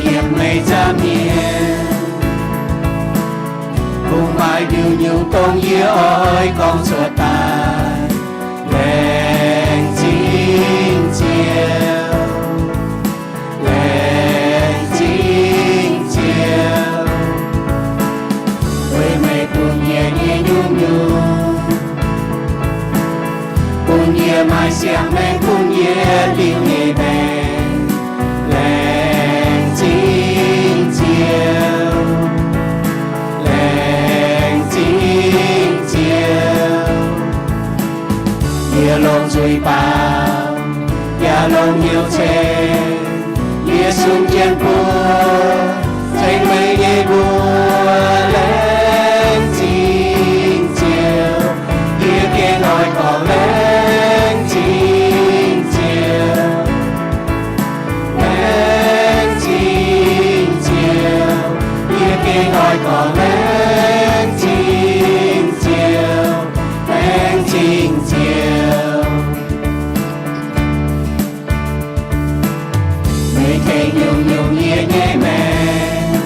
yiem meih nza'hmien. Kungx maaih nyungc-nyungc dongh yie oix gorngv cuotv daaih. Laengz zingh Ziouv, laengz zingh Ziouv, weic meih bun yie nyei nyungc-nyungc, bun yie maaih siang-maengc, bun yie liuz nyei maengc. Laengz zingh Ziouv, laengz zingh Ziouv, yie longc nzuih baaux, yaac longc hnyouv ceng, yie sung jienv buo ceng meih nyei mbuox. Laengz zingh Ziouv, yie gengh oix gorngv laengz zingh Ziouv. Laengz zingh Ziouv, yie gengh oix gorngv laengz zingh Ziouv, laengz zingh Ziouv. Meih tengx nyungc-nyungc yie nyei maengc,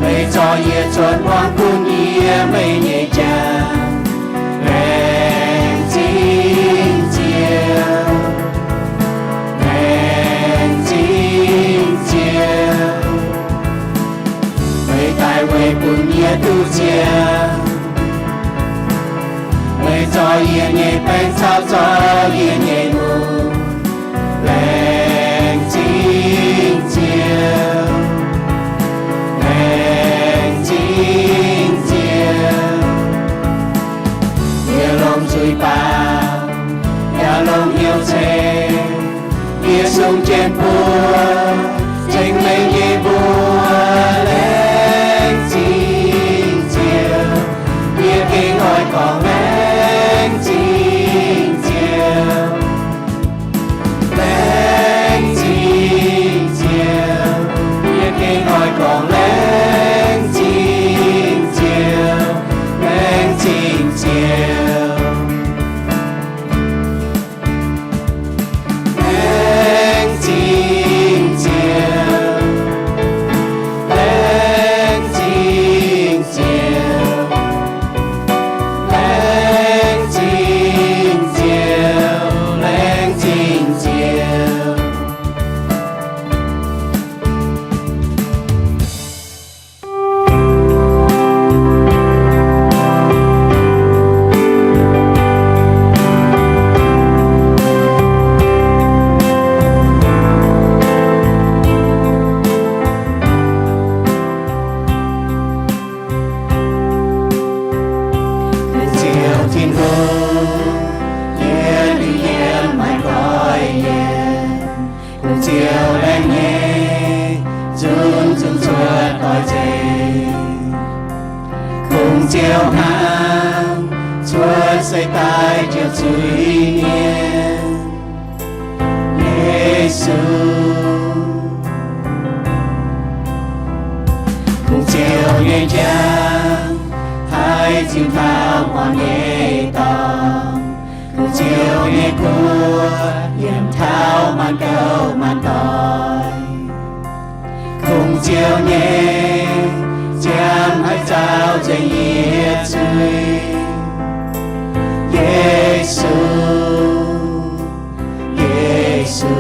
meih zorqv yie cuotv hmuangx gunv yie meih nyei jaa. Laengz zingh Ziouv, laengz zingh Ziouv, meih daaih weic bun yie duqv ziangh. Meih zorqv yie nyei baengc caux zorqv yie nyei lungh. Laengz zingh Ziouv, laengz zingh Ziouv, yie longc nzuih baaux, yaac longc hnyouv ceng, yie sung jienv buo ceng meih nyei mbuox. Laengz zingh Ziouv, yie gengh oix gorngv laengz zingh Ziouv. Laengz zingh Ziouv, yie gengh oix gorngv laengz zingh Ziouv, laengz zingh Ziouv. Laengz zingh Ziouv, laengz zingh Ziouv, laengz zingh Ziouv, laengz zingh Ziouv. Kungx Ziouv Tin-Hungh, yie liuz yiem maiv goiv yiem. Kungx Ziouv laengz nyei, nzunc nzunc cuotv doix-zeiv. Kungx Ziouv hnangv cuotv seix daaih njoux zuiz-mienh. Yesu, Kungx Ziouv nyei njang, haih ziux taux muonz nyei dorngx. Kungx Ziouv nyei guoqv yiem taux maanc gouv maanc doic. Kungx Ziouv nyei ziangh haih zaaux nzengc yietc zuiz. Yesu, Yesu,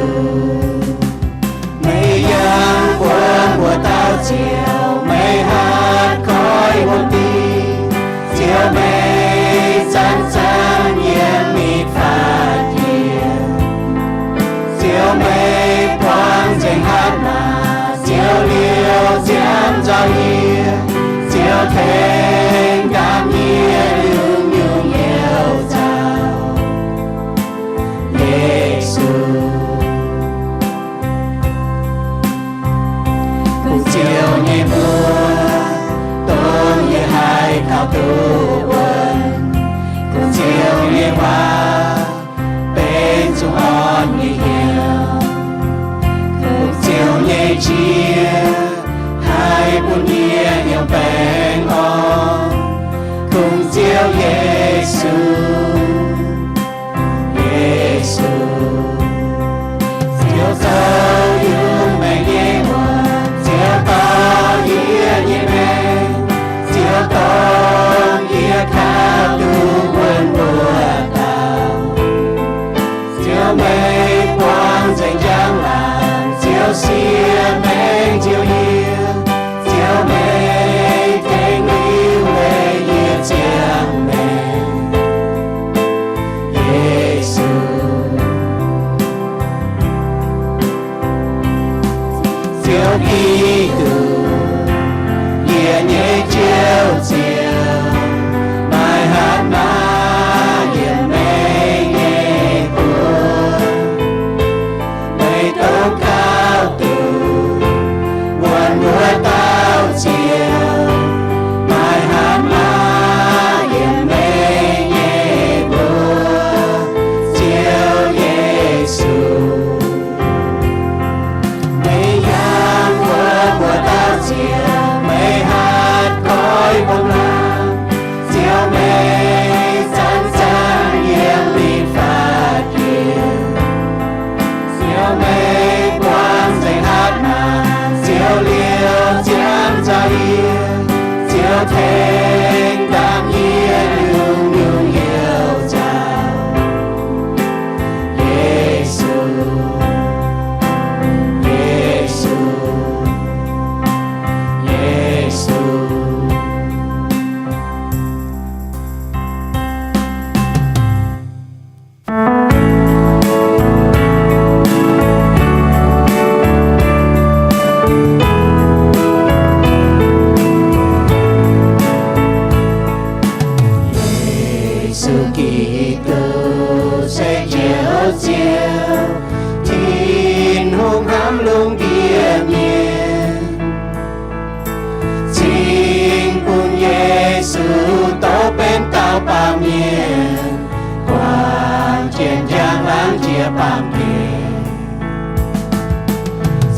meih yangh buonv mbuo dauh Ziouv, meih hatc koiv wuov dingc. Ziouv, meih zanc-zanc yiem mitc faatv yie. Ziouv, meih buangh nzengc hatc maaz, Ziouv liouh ziangx nzauh yie. Ziouv, tengx nqaam yie Giduc, yie nyei Ziouv Ziouv, maaih hatc maaz yiem meih nyei buoz. Meih dongh gauh duqv wuonv wuov dauh Ziouv, maaih hatc maaz yiem meih nyei buoz, Ziouv Yesu. Meih yangh wuov mbuo dauh Ziouv, meih hatc goiv bun laangz, Ziouv meih zanc-zanc yiem mingh faatv jiex. Ziouv meih buangh nzengc hatc maaz, Ziouv liouh ziangx nzauh yie, Ziouv tengx dangh yie nyungc-nyungc youh nzauh. Yesu, Yesu, Yesu. Yesu Giduc se Njoux Ziouv, Tin-Hungh hnamv lungh ndiev mienh. Cingx bun Yesu douz benx dauh baamh mienh, guangc jiex njang laangz jiex baamh gen.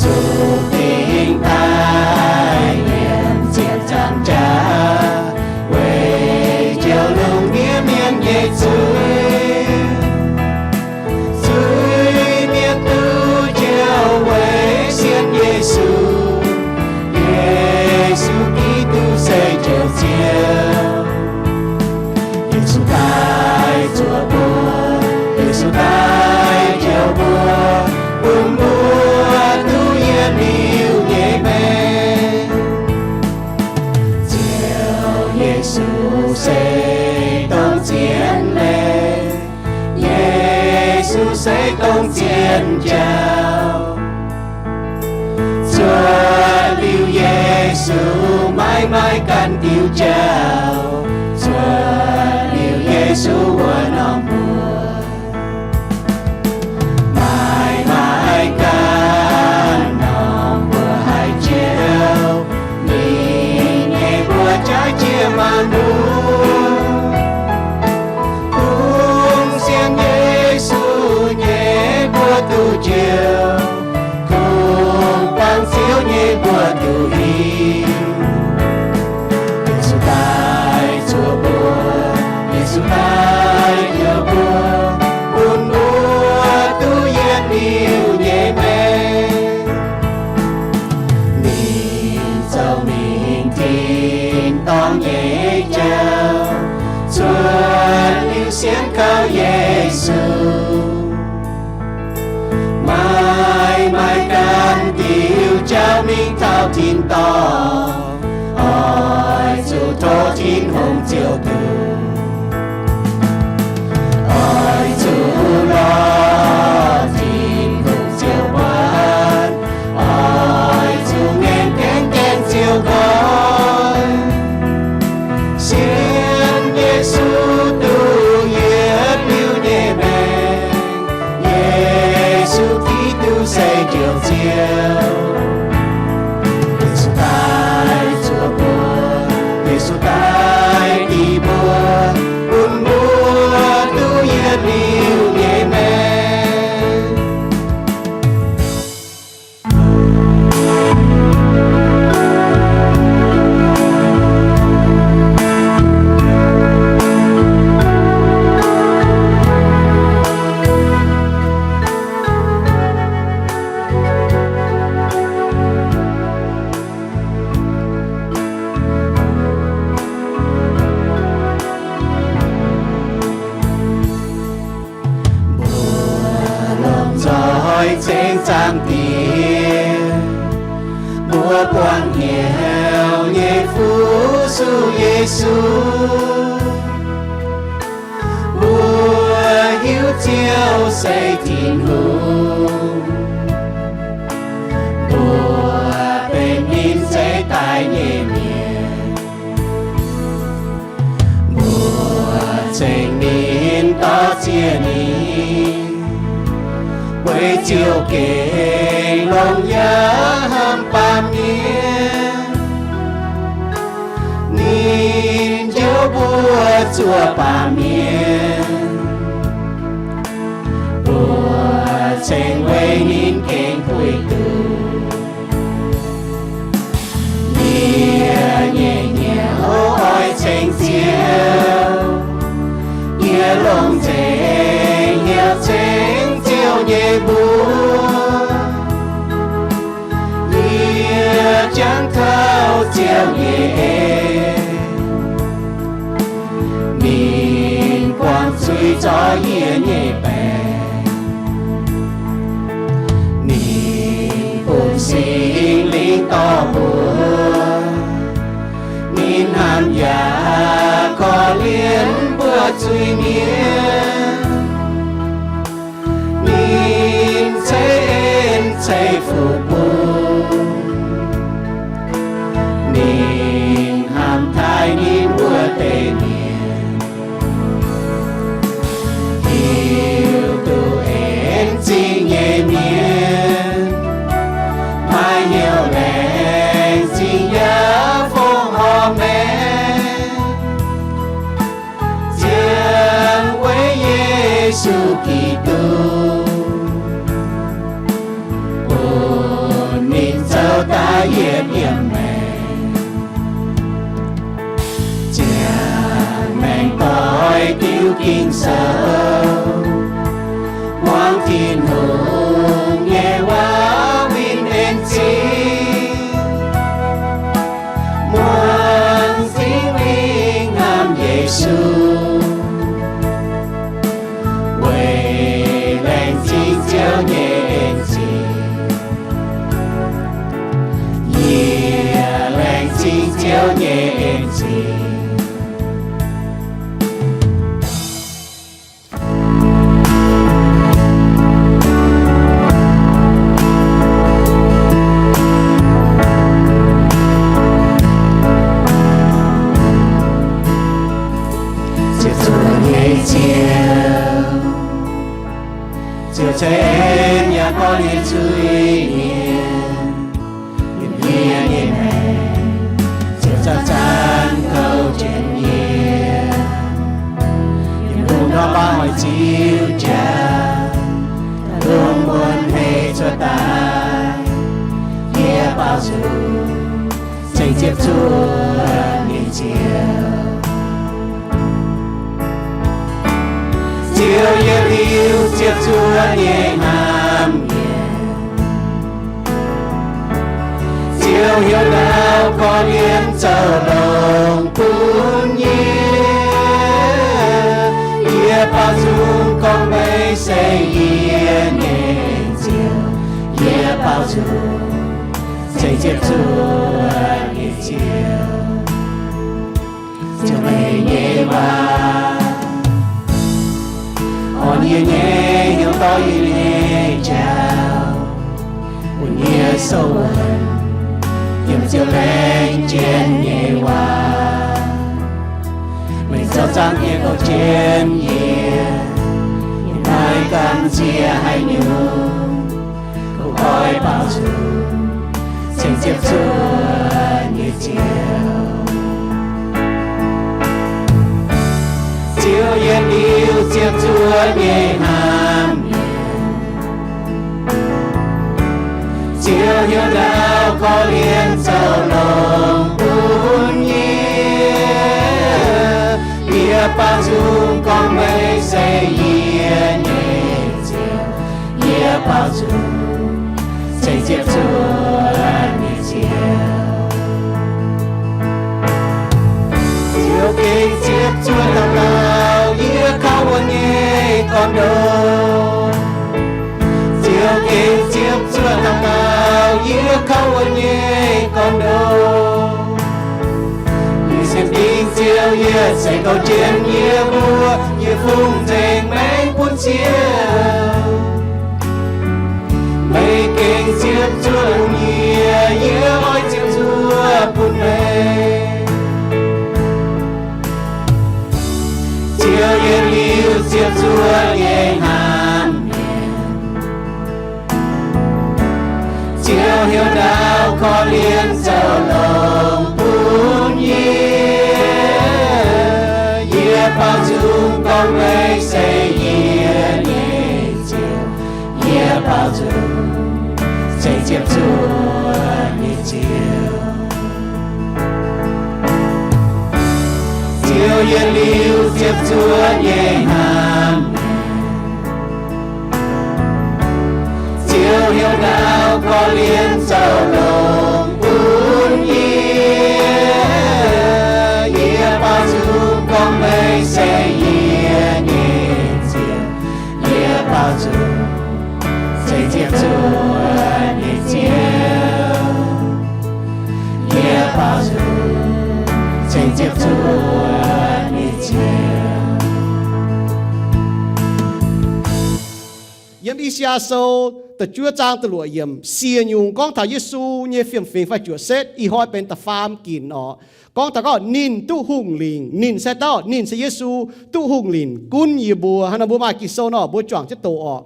Zuqc dingc daaih yienc ziepc nzaangc jaax, weic njoux lungh ndiev mienh nyei zuiz. Zuiz-mienh duqv njoux weic sienx Yesu. Yesu Giduc se Njoux Ziouv. Yesu daaih zuoqc mbuo, Yesu daaih njoux mbuo, bun mbuo duqv yietc liuz nyei maengc. Ziouv Yesu se dongh zien leiz, Yesu se dongh zien jauv. Cuotv liuz Yesu maiv maaih ganh diuh jauv. Cuotv liuz Yesu wuov norm mbuox, maiv maaih ganh norm mbuox haih njoux ninh nyei mbuox jaaix jiex maanc mbuo. Kungx sienx Yesu nyei mbuo duqv njoux, kungx buangh Ziouv nyei mbuo duqv hiuv. Yesu daaih zuoqc mbuo, Yesu daaih njoux mbuo, bun mbuo duqv yietc liuz nyei maengc. Ninh zoux mingh tin-dorngh nyei jauv, cuotv liuz sienx kaux Yesu. Maiv maaih ganh diuh jauv mingh taux tin-dorngh, oix zuqc tov Tin-Hungh ziouc duqv. Oix zuqc lorz Tin-Hungh ziouc buatc, oix zuqc ngaengc gaengh gaengh ziouc nqoi. Sienx Yesu duqv yietc liuz nyei maengc. Yesu Giduc se Njoux Ziouv. Yesu daaih zuoqc mbuo, Yesu daaih dingc mbuo, bun mbuo duqv yietc liuz nyei maengc. Mbuo lomh nzoih ceng Zaangc Diex, mbuo buangh hnyouv nyei fu-sux Yesu. Mbuo hiuv Ziouv se Tin-Hungh. Mbuo Weic ziouc gengh longc yaac hnamv baamh mienh, ninh njoux mbuo zuqc baamh mienh, mbuo ceng weic ninh gengh puix duqv. Yie nyei nyouz oix ceng Ziouv, yie longc nzengc hnyouv ceng Ziouv nyei mbuox. Yie jangx taux Ziouv nyei en, ninh buangh zuiz zorc yie nyei baengc. Ninh bun Singx Lingh dorh mbuo, ninh hnamv yaac korv-lienh mbuo zuiz-mienh. Ninh ceix en ceix fuqv bun, ninh hnamv taaih ninh wuov deix mienh. Hiuv duqv en zingh nyei mienh, maaih hnyouv laengz zingh yaac fongc horc maengc, ziangh weic Yesu Giduc, bun ninh zoux daaih yietc yiem maengc. Ziangh maengc doix diuv Ging-Sou, muangx Tin-Hungh nyei waac winh en zingh, muangx Singx Lingh hnamv Yesu, weic laengz zingh Ziouv nyei en zingh. Yie laengz zingh Ziouv nyei en zingh. Ziouv zuov nyei Ziouv, Ziouv ceix en yaac korv-lienh zuiz-mienh. Yiem yie nyei maengc, Ziouv zanc-zanc kouv jienv yie. Yiem lungh ndorm baav oix ziux jaax, lungh muonz heix cuotv daaih, yie baaux nzung ceng ziepc zuoqv nyei Ziouv. Ziouv yietc liuz ziepc zuoqv nyei hnamv mienh. Ziouv heuc ndau korv-lienh zoux longx bun yie. Yie baaux nzung gorngv meih se yie nyei Ziouv. Yie baaux nzung ceng ziepc zuoqv nyei Ziouv. Ziouv, meih nyei waac orn yie nyei hnyouv, dorh yie nyei njaaux, bun yie sou wuonc yiem Ziouv laengz jienv nyei waac. Meih zoux zaangc Diex kouv jienv yie, yie maiv gamh nziex haaix nyungc. Kungx oix baaux nzung ceng ziepc zuoqv nyei Ziouv. Ziouv yietc liuz ziepc zuoqv nyei hnamv mienh. Ziouv heuc ndau korv-lienh zoux longx bun yie. Yie baaux nzung gorngv meih se yie nyei Ziouv. Yie baaux nzung ceng ziepc zuoqv nyei Ziouv. Ziouv gengh ziepc zuoqv dauh dauh yie kaux wuonx nyei gorn-ndoqv. Ziouv gengh ziepc zuoqv dauh dauh yie kaux wuonx nyei gorn-ndoqv. Yie sienx dingc Ziouv, yie se kouv jienv yie mbuo, yie fungx nzengc maengc bun Ziouv. Meih gengh ziepc zuoqv yie, yie oix ziepc zuoqv bun meih. Ziouv yietc liuz ziepc zuoqv nyei hnamv mienh. zuqc cingx ziepc zuoqv nyei Ziouv. Ziouv yietc liuz ziepc zuoqv nyei hnamv, Ziouv heuc gaax korv-lienh zoux longx bun yie. Yie baaux nzung gorngv meih se yie nyei Ziouv. Yie baaux nzung cingx ziepc zuoqv nyei Ziouv. Yie baaux nzung cingx ziepc zuoqv nyei Ziouv. Yiem I^saa^yaa Sou da'juov zaang da'luoqc yiemc siec nyungc gorngv taux Yesu nyei fiem-fingx fai juoqc setv. Ih hnoi benx da'faam ginc orqc. Gorngv taux gorngv ninh duqv hungh lingc, ninh se dauh, ninh se Yesu, duqv hungh lingc gunv yie mbuo. Hnangv nor mbuo maaih Ging-Sou nor mbuo juangc jienv doqc orqc,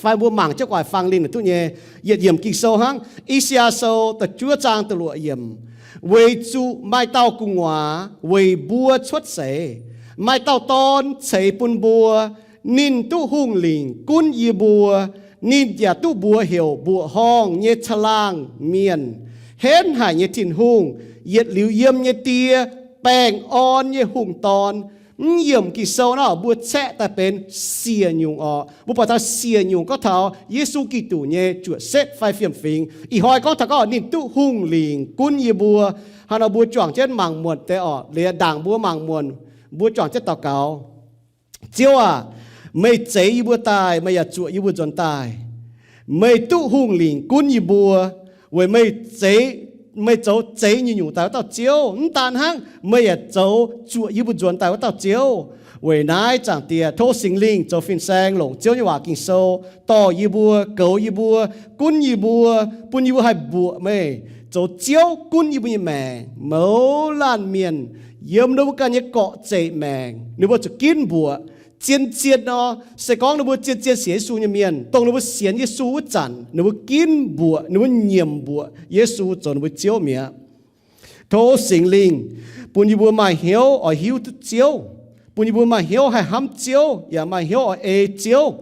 fai mbuo mangc jienv gu'nguaaic fang linh duqv nyei. Yietc yiemc Ging-Sou hnangv, I^saa^yaa Sou da'juov zaang da'luoqc yiemc, weic zuqc maaih dauh gu'nguaaz weic mbuo cuotv seix, maaih dauh dorn ceix bun mbuo. Ninh duqv hungh lingc gunv yie mbuo. Ninh yaac duqv mbuox heuc Mbuoqc Horngh nyei Caangh Laangh Mienh, Henv Haic nyei Tin-Hungh, Yietc Liuz Yiem nyei Die, Baengh Orn nyei Hungh Dorn. Mv yiemc Ging-Sou nor mbuo caeqv daaih benx siec nyungc orqc. Mbuo buatc taux siec nyungc gorngv taux Yesu Giduc nyei juoqc setv fai fiem-fingx. Ih hnoi gorngv taux gorngv ninh duqv hungh lingc gunv yie mbuo. Hnangv nor mbuo juangc jienv mangc muonc deix orqc, liuz ndaangc mbuo mangc muonc, mbuo juangc jienv daux gaux. Ziouv aac, meih zeix yie mbuo daaih, meih yaac zuoqc yie mbuo nzuonx daaih. Meih duqv hungh lingc gunv yie mbuo weic meih zeix, meih zoux zeix nyungc-nyungc daaih wuov dauh Ziouv. Mv daan hnangv, meih yaac zoux zuoqc yie mbuo nzuonx daaih wuov dauh Ziouv. Weic naaiv Zaangc Diex, tov Singx Lingh zoux fin-saeng longc Ziouv nyei waac Ging-Sou dorh yie mbuo, goux yie mbuo, gunv yie mbuo, bun yie mbuo haih mbuoqc meih, zoux Ziouv gunv yie mbuo nyei maengc. Mouz laanh mienh yiem ninh mbuo ganh nyei gorqv-zeqc maengc, ninh mbuo zuqc ginv mbuoqc. Zien-zien nor, se gorngv ninh mbuo zien-zien sienx Yesu nyei mienh, dongh ninh mbuo sienx Yesu wuov zanc, ninh mbuo ginv mbuoqc, ninh mbuo nyiemc mbuoqc Yesu zoux ninh mbuo Ziouv mi'aqv. Tov Singx Lingh bun yie mbuo maaih hnyouv oix hiuv duqv Ziouv, bun yie mbuo maaih hnyouv haih hnamv Ziouv, yaac maaih hnyouv oix ei Ziouv.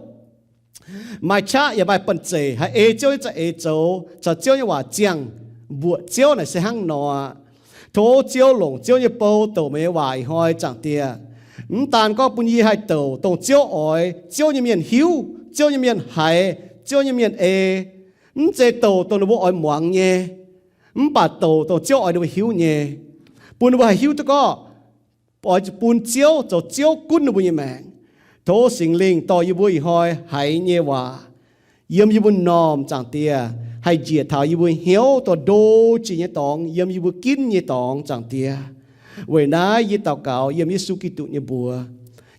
Maaih qaqv yaac maaih banh zeic haih ei Ziouv nyei za'eix zoux, caux Ziouv nyei waac ziangh, mbuoqc Ziouv naaic se hnangv nor aqv. Tov Ziouv longc Ziouv nyei bou douc meih nyei waac ih hnoi, Zaangc Diex. Mv daan gorngv bun yie haih douc dongh Ziouv oix Ziouv nyei mienh hiuv, Ziouv nyei mienh haiz, Ziouv nyei mienh ei. Mv zeiz douc dongh ninh mbuo oix muangx nyei, mv baac douc dongh Ziouv oix ninh mbuo hiuv nyei, bun ninh mbuo haih hiuv duqv gorngv oix zuqc bun Ziouv zoux Ziouv gunv ninh mbuo nyei maengc. Tov Singx Lingh dorh yie mbuo ih hnoi haiz nyei waac yiem yie mbuo m'normh, Zaangc Diex, haih njiec taux yie mbuo hnyouv dorh ndo jiex nyei dorngx, yiem yie mbuo ginv nyei dorngx, Zaangc Diex. Weic naaiv yie daux gaux yiem Yesu Giduc nyei mbuox,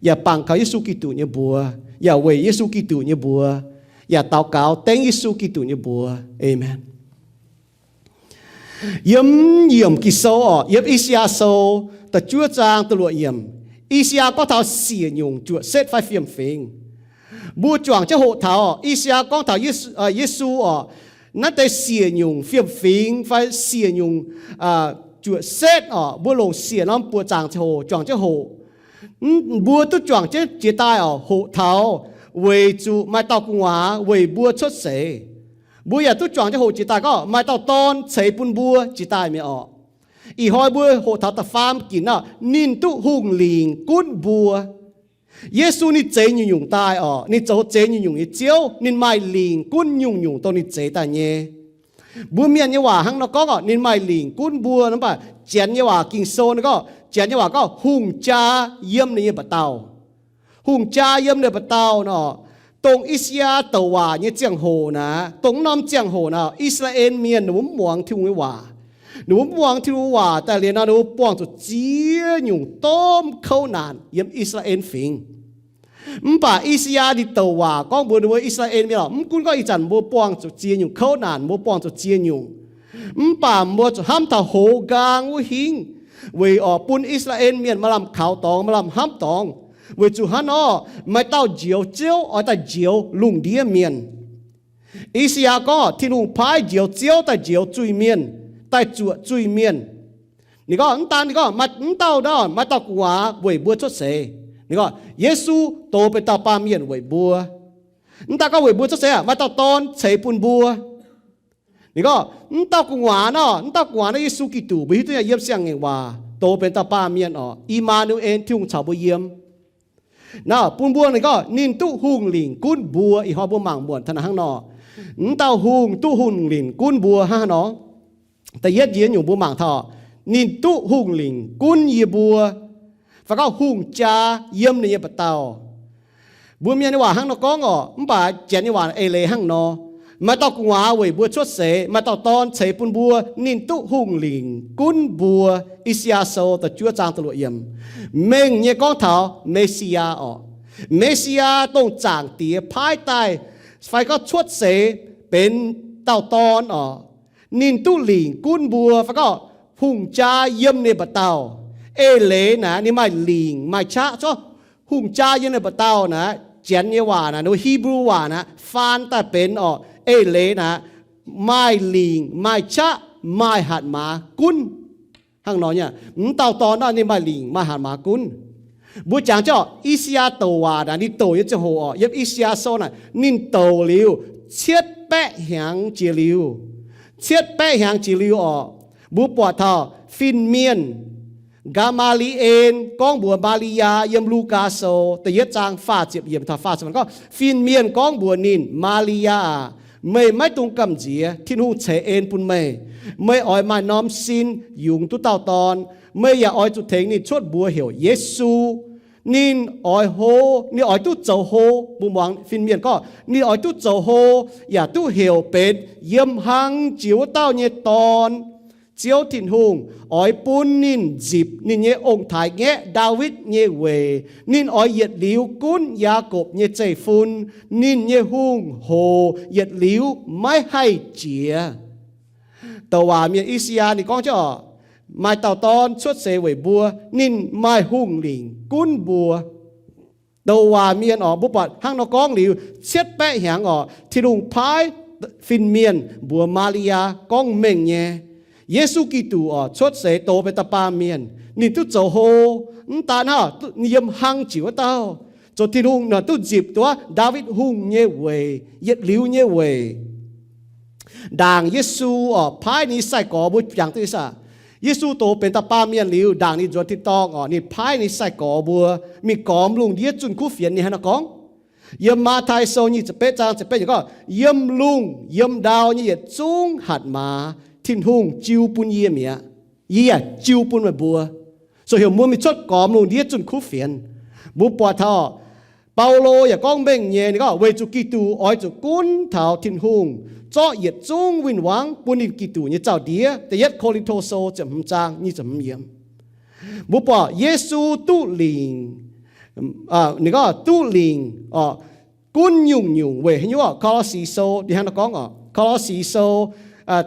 yaac bangc kaux Yesu Giduc nyei mbuox, yaac weic Yesu Giduc nyei mbuox, yaac daux gaux dengv Yesu Giduc nyei mbuox. Aamen. Yiem yiemc Ging-Sou orqc, yiem I^saa^yaa Sou da'juov zaang da'luoqc yiemc, I^saa^yaa gorngv taux siec nyungc juoqc setv fai fiem-fingx. Mbuo juangc jienv hoqc taux orqc, I^saa^yaa gorngv taux Yesu, Yesu orqc, naaiv deix siec nyungc fiem-fingx fai siec nyungc juoqc setv orqc, mbuo longc siec norm buoqc zaangc ziangh hoc juangc jienv hoqc. Mbuo duqv juangc jienv jiex daaih orqc, hoqc taux weic zuqc maaih dauh gu'nguaaz weic mbuo cuotv seix. Mbuo yaac duqv juangc jienv hoqc jiex daaih gorngv maaih dauh dorn ceix bun mbuo jiex daaih mi'aqv orqc. Ih hnoi mbuo hoqc taux da'faam ginc orqc, ninh duqv hungh lingc gunv mbuo. Yesu ninh zeix nyungc-nyungc daaih orqc, ninh zoux zeix nyungc-nyungc nyei Ziouv, ninh maaih lingc gunv nyungc-nyungc dongh ninh zeix daaih nyei. Mbuo mienh nyei waac hnangv nor gorngv orqc, ninh maaih lingc gunv mbuo, mv baac Janx nyei waac Ging-Sou ninh gorngv, Janx nyei waac gorngv hungh jaa yiem ninh nyei mba'dauh. Hungh jaa yiem ninh mba'dauh nor, dongh I^saa^yaa douc waac nyei ziangh hoc naaic, dongh norm ziangh hoc naaic, I^saa^laa^en Mienh ninh mbuo mv muangx Tin-Hungh nyei waac. Ninh mbuo mv muangx Tin-Hungh waac daaih liuz nor, ninh mbuo buangh zuqc ziex nyungc domh kouv naanc yiem I^saa^laa^en Fingx. Mv baac I^saa^yaa ninh douc waac gorngv mbuox ninh mbuo I^saa^laa^en Mienh orqc, mv gunv gorngv ih zanc mbuo buangh zuqc ziex nyungc kouv naanc, mbuo buangh zuqc ziex nyungc, mv baac mbuo zuqc hnamv taux hoz nqaang wuov hingv, weic orqc bun I^saa^laa^en Mienh maaih lamh kaux dorngx, maaih lamh hnamv dorngx. Weic zuqc hnangv nor, maaih dauh Njoux Ziouv oix daaih njoux lungh ndiev mienh. I^saa^yaa gorngv Tin-Hungh paaiv Njoux Ziouv daaih njoux zuiz-mienh, daaih zuoqc zuiz-mienh. Ninh gorngv mv daan, ninh gorngv maaih mv dauh nor, maaih dauh gu'nguaaz weic mbuo cuotv seix. Ninh gorngv Yesu dox benx dauh baamh mienh weic mbuo. Mv daan gorngv weic mbuo cuotv seix aqv, maaih dauh dorn ceix bun mbuo. Ninh gorngv, mv dauh gu'nguaaz nor, mv dauh gu'nguaaz nor Yesu Giduc, mbuo hiuv duqv nyei yiem Siang-Ngaengc Waac dox benx dauh baamh mienh oc, I^maa^nu^en, Tin-Hungh caux mbuo yiem. Naaiv bun mbuo ninh gorngv ninh duqv hungh lingc gunv mbuo. Ih hnoi mbuo mangc muonc taux naaiv hnangv nor, mv dauh hungh duqv hungh lingc gunv mbuo hnangv haaix nor. Da'yietv njiec nyungc mbuo mangc taux, ninh duqv hungh lingc gunv yie mbuo, fai gorngv hungh jaa yiem ninh nyei mba'dauh. Mbuo mienh nyei waac hnangv nor gorngv oc, mv baac Janx nyei waac eix leiz hnangv nor. Maaih dauh gu'nguaaz weic mbuo cuotv seix, maaih dauh dorn ceix bun mbuo, ninh duqv hungh lingc gunv mbuo. I^saa^yaa Sou da'juov zaang da'luoqc yiemc, mengh nyei gorngv taux Me^si^yaa oc. Me^si^yaa dongh Zaangc Diex paaiv daaih fai gorngv cuotv seix benx dauh dorn oc. Ninh duqv lingc gunv mbuo fai gorngv hungh jaa yiem ninh mba'dauh. Eix leiz naaic ninh maaih lingc maaih qaqv. Zorqv hungh jaa yiem ninh mba'dauh naaic, Janx nyei waac naaic, Hipv^lu waac naaic faan daaih benx oc, eix leiz naaic maaih lingc maaih qaqv, maaih hatc maaz gunv. Hnangv nor nyei, mv dauh dorn naaiv ninh maaih lingc maaih hatc maaz gunv. Mbuo jangx jienv oc, I^saa^yaa douc waac naaic, ninh douc nyei ziangh hoc oc, yiem I^saa^yaa Sou naaic ninh douc liuz cietv baeqv hnyangx jiex liuz. Cietv baeqv hnyangx jiex liuz oc, mbuo buatc taux fin-mienh Gaa^maa^li^en gorngv mbuox Maa^li^yaa yiem Lugaa Sou da'yietv zaang faah ziepc yiemc taux faah ziepc gorngv, fin-mienh gorngv mbuox ninh, Maa^li^yaa aac, meih maiv dungx gamh nziex. Tin-Hungh ceix en bun meih. Meih oix maaih norm sin yungz duqv dauh dorn. Meih yaac oix zuqc tengx ninh cuotv mbuox heuc Yesu. Ninh oix hlo, ninh oix duqv zoux hlo. Mbuo muangx fin-mienh gorngv ninh oix duqv zoux hlo, yaac duqv heuc benx Yiem Hlang Jiex Wuov Dauh nyei Dorn. Ziouv Tin-Hungh oix bun ninh nzipc ninh nyei ong-taaix-ngaeqv, Ndaawitv nyei weic. Ninh oix yietc liuz gunv Yaakopv nyei zeiv-fun. Ninh nyei hungh hoc yietc liuz maiv haih jiex. Douc waac mienh I^saa^yaa ninh gorngv jienv oc, maaih dauh dorn cuotv seix weic mbuo, ninh maaih hungh lingc gunv mbuo. Douc waac mienh oc, mbuo buatc hnangv nor gorngv liuz cietv baeqv hnyangx oc, Tin-Hungh paaiv fin-mienh mbuox Maa^li^yaa gorngv mengh nyei, Yesu Giduc oc, cuotv seix dox benx dauh baamh mienh, ninh duqv zoux hlo. Mv daan hnangv, ninh yiem hlang jiex wuov dauh, zoux Tin-Hungh nor duqv nzipc duqv Ndaawitv Hungh nyei weic, yietc liuz nyei weic. Ndaangc Yesu oc, paaiv ninh nyei sai-gorx, mbuo jangx duqv nyei saah? Yesu dox benx dauh baamh mienh liuz, ndaangc ninh nzuonx tin-dorngh oc, ninh paaiv ninh nyei sai-gorx mbuo mingh gormx lungh ndiev zunh kuv fienx. Ninh hnangv naaiv gorngv, yiem Matv^tai Sou nyic ziepc betv zaang ziepc betv yiemc gorngv, yiem lungh yiem ndau nyei yietc zungv hatc maaz Tin-Hungh jiu bun yie mi'aqv. Yie yaac jiu bun meih mbuo. So heuc mbuo mingh cuotv gormx lungh ndiev zunh kuv fienx. Mbuo buatc taux Baulo yaac gorngv mengh nyei, ninh gorngv, weic zuqc Giduc oix zuqc gunv taux Tin-Hungh, zorqv yietc zungv win-wangv bun ninh Giduc nyei zaux-ndiev. Da'yietv Ko^lin^to Sou ziepc hmz zaang nyic ziepc hmz yiemc. Mbuo buatc Yesu duqv lingc, ninh gorngv duqv lingc oc, gunv nyungc-nyungc weic haaix nyungc oc? Ko^lo^si Sou ninh hnangv naaiv gorngv oc, Ko^lo^si Sou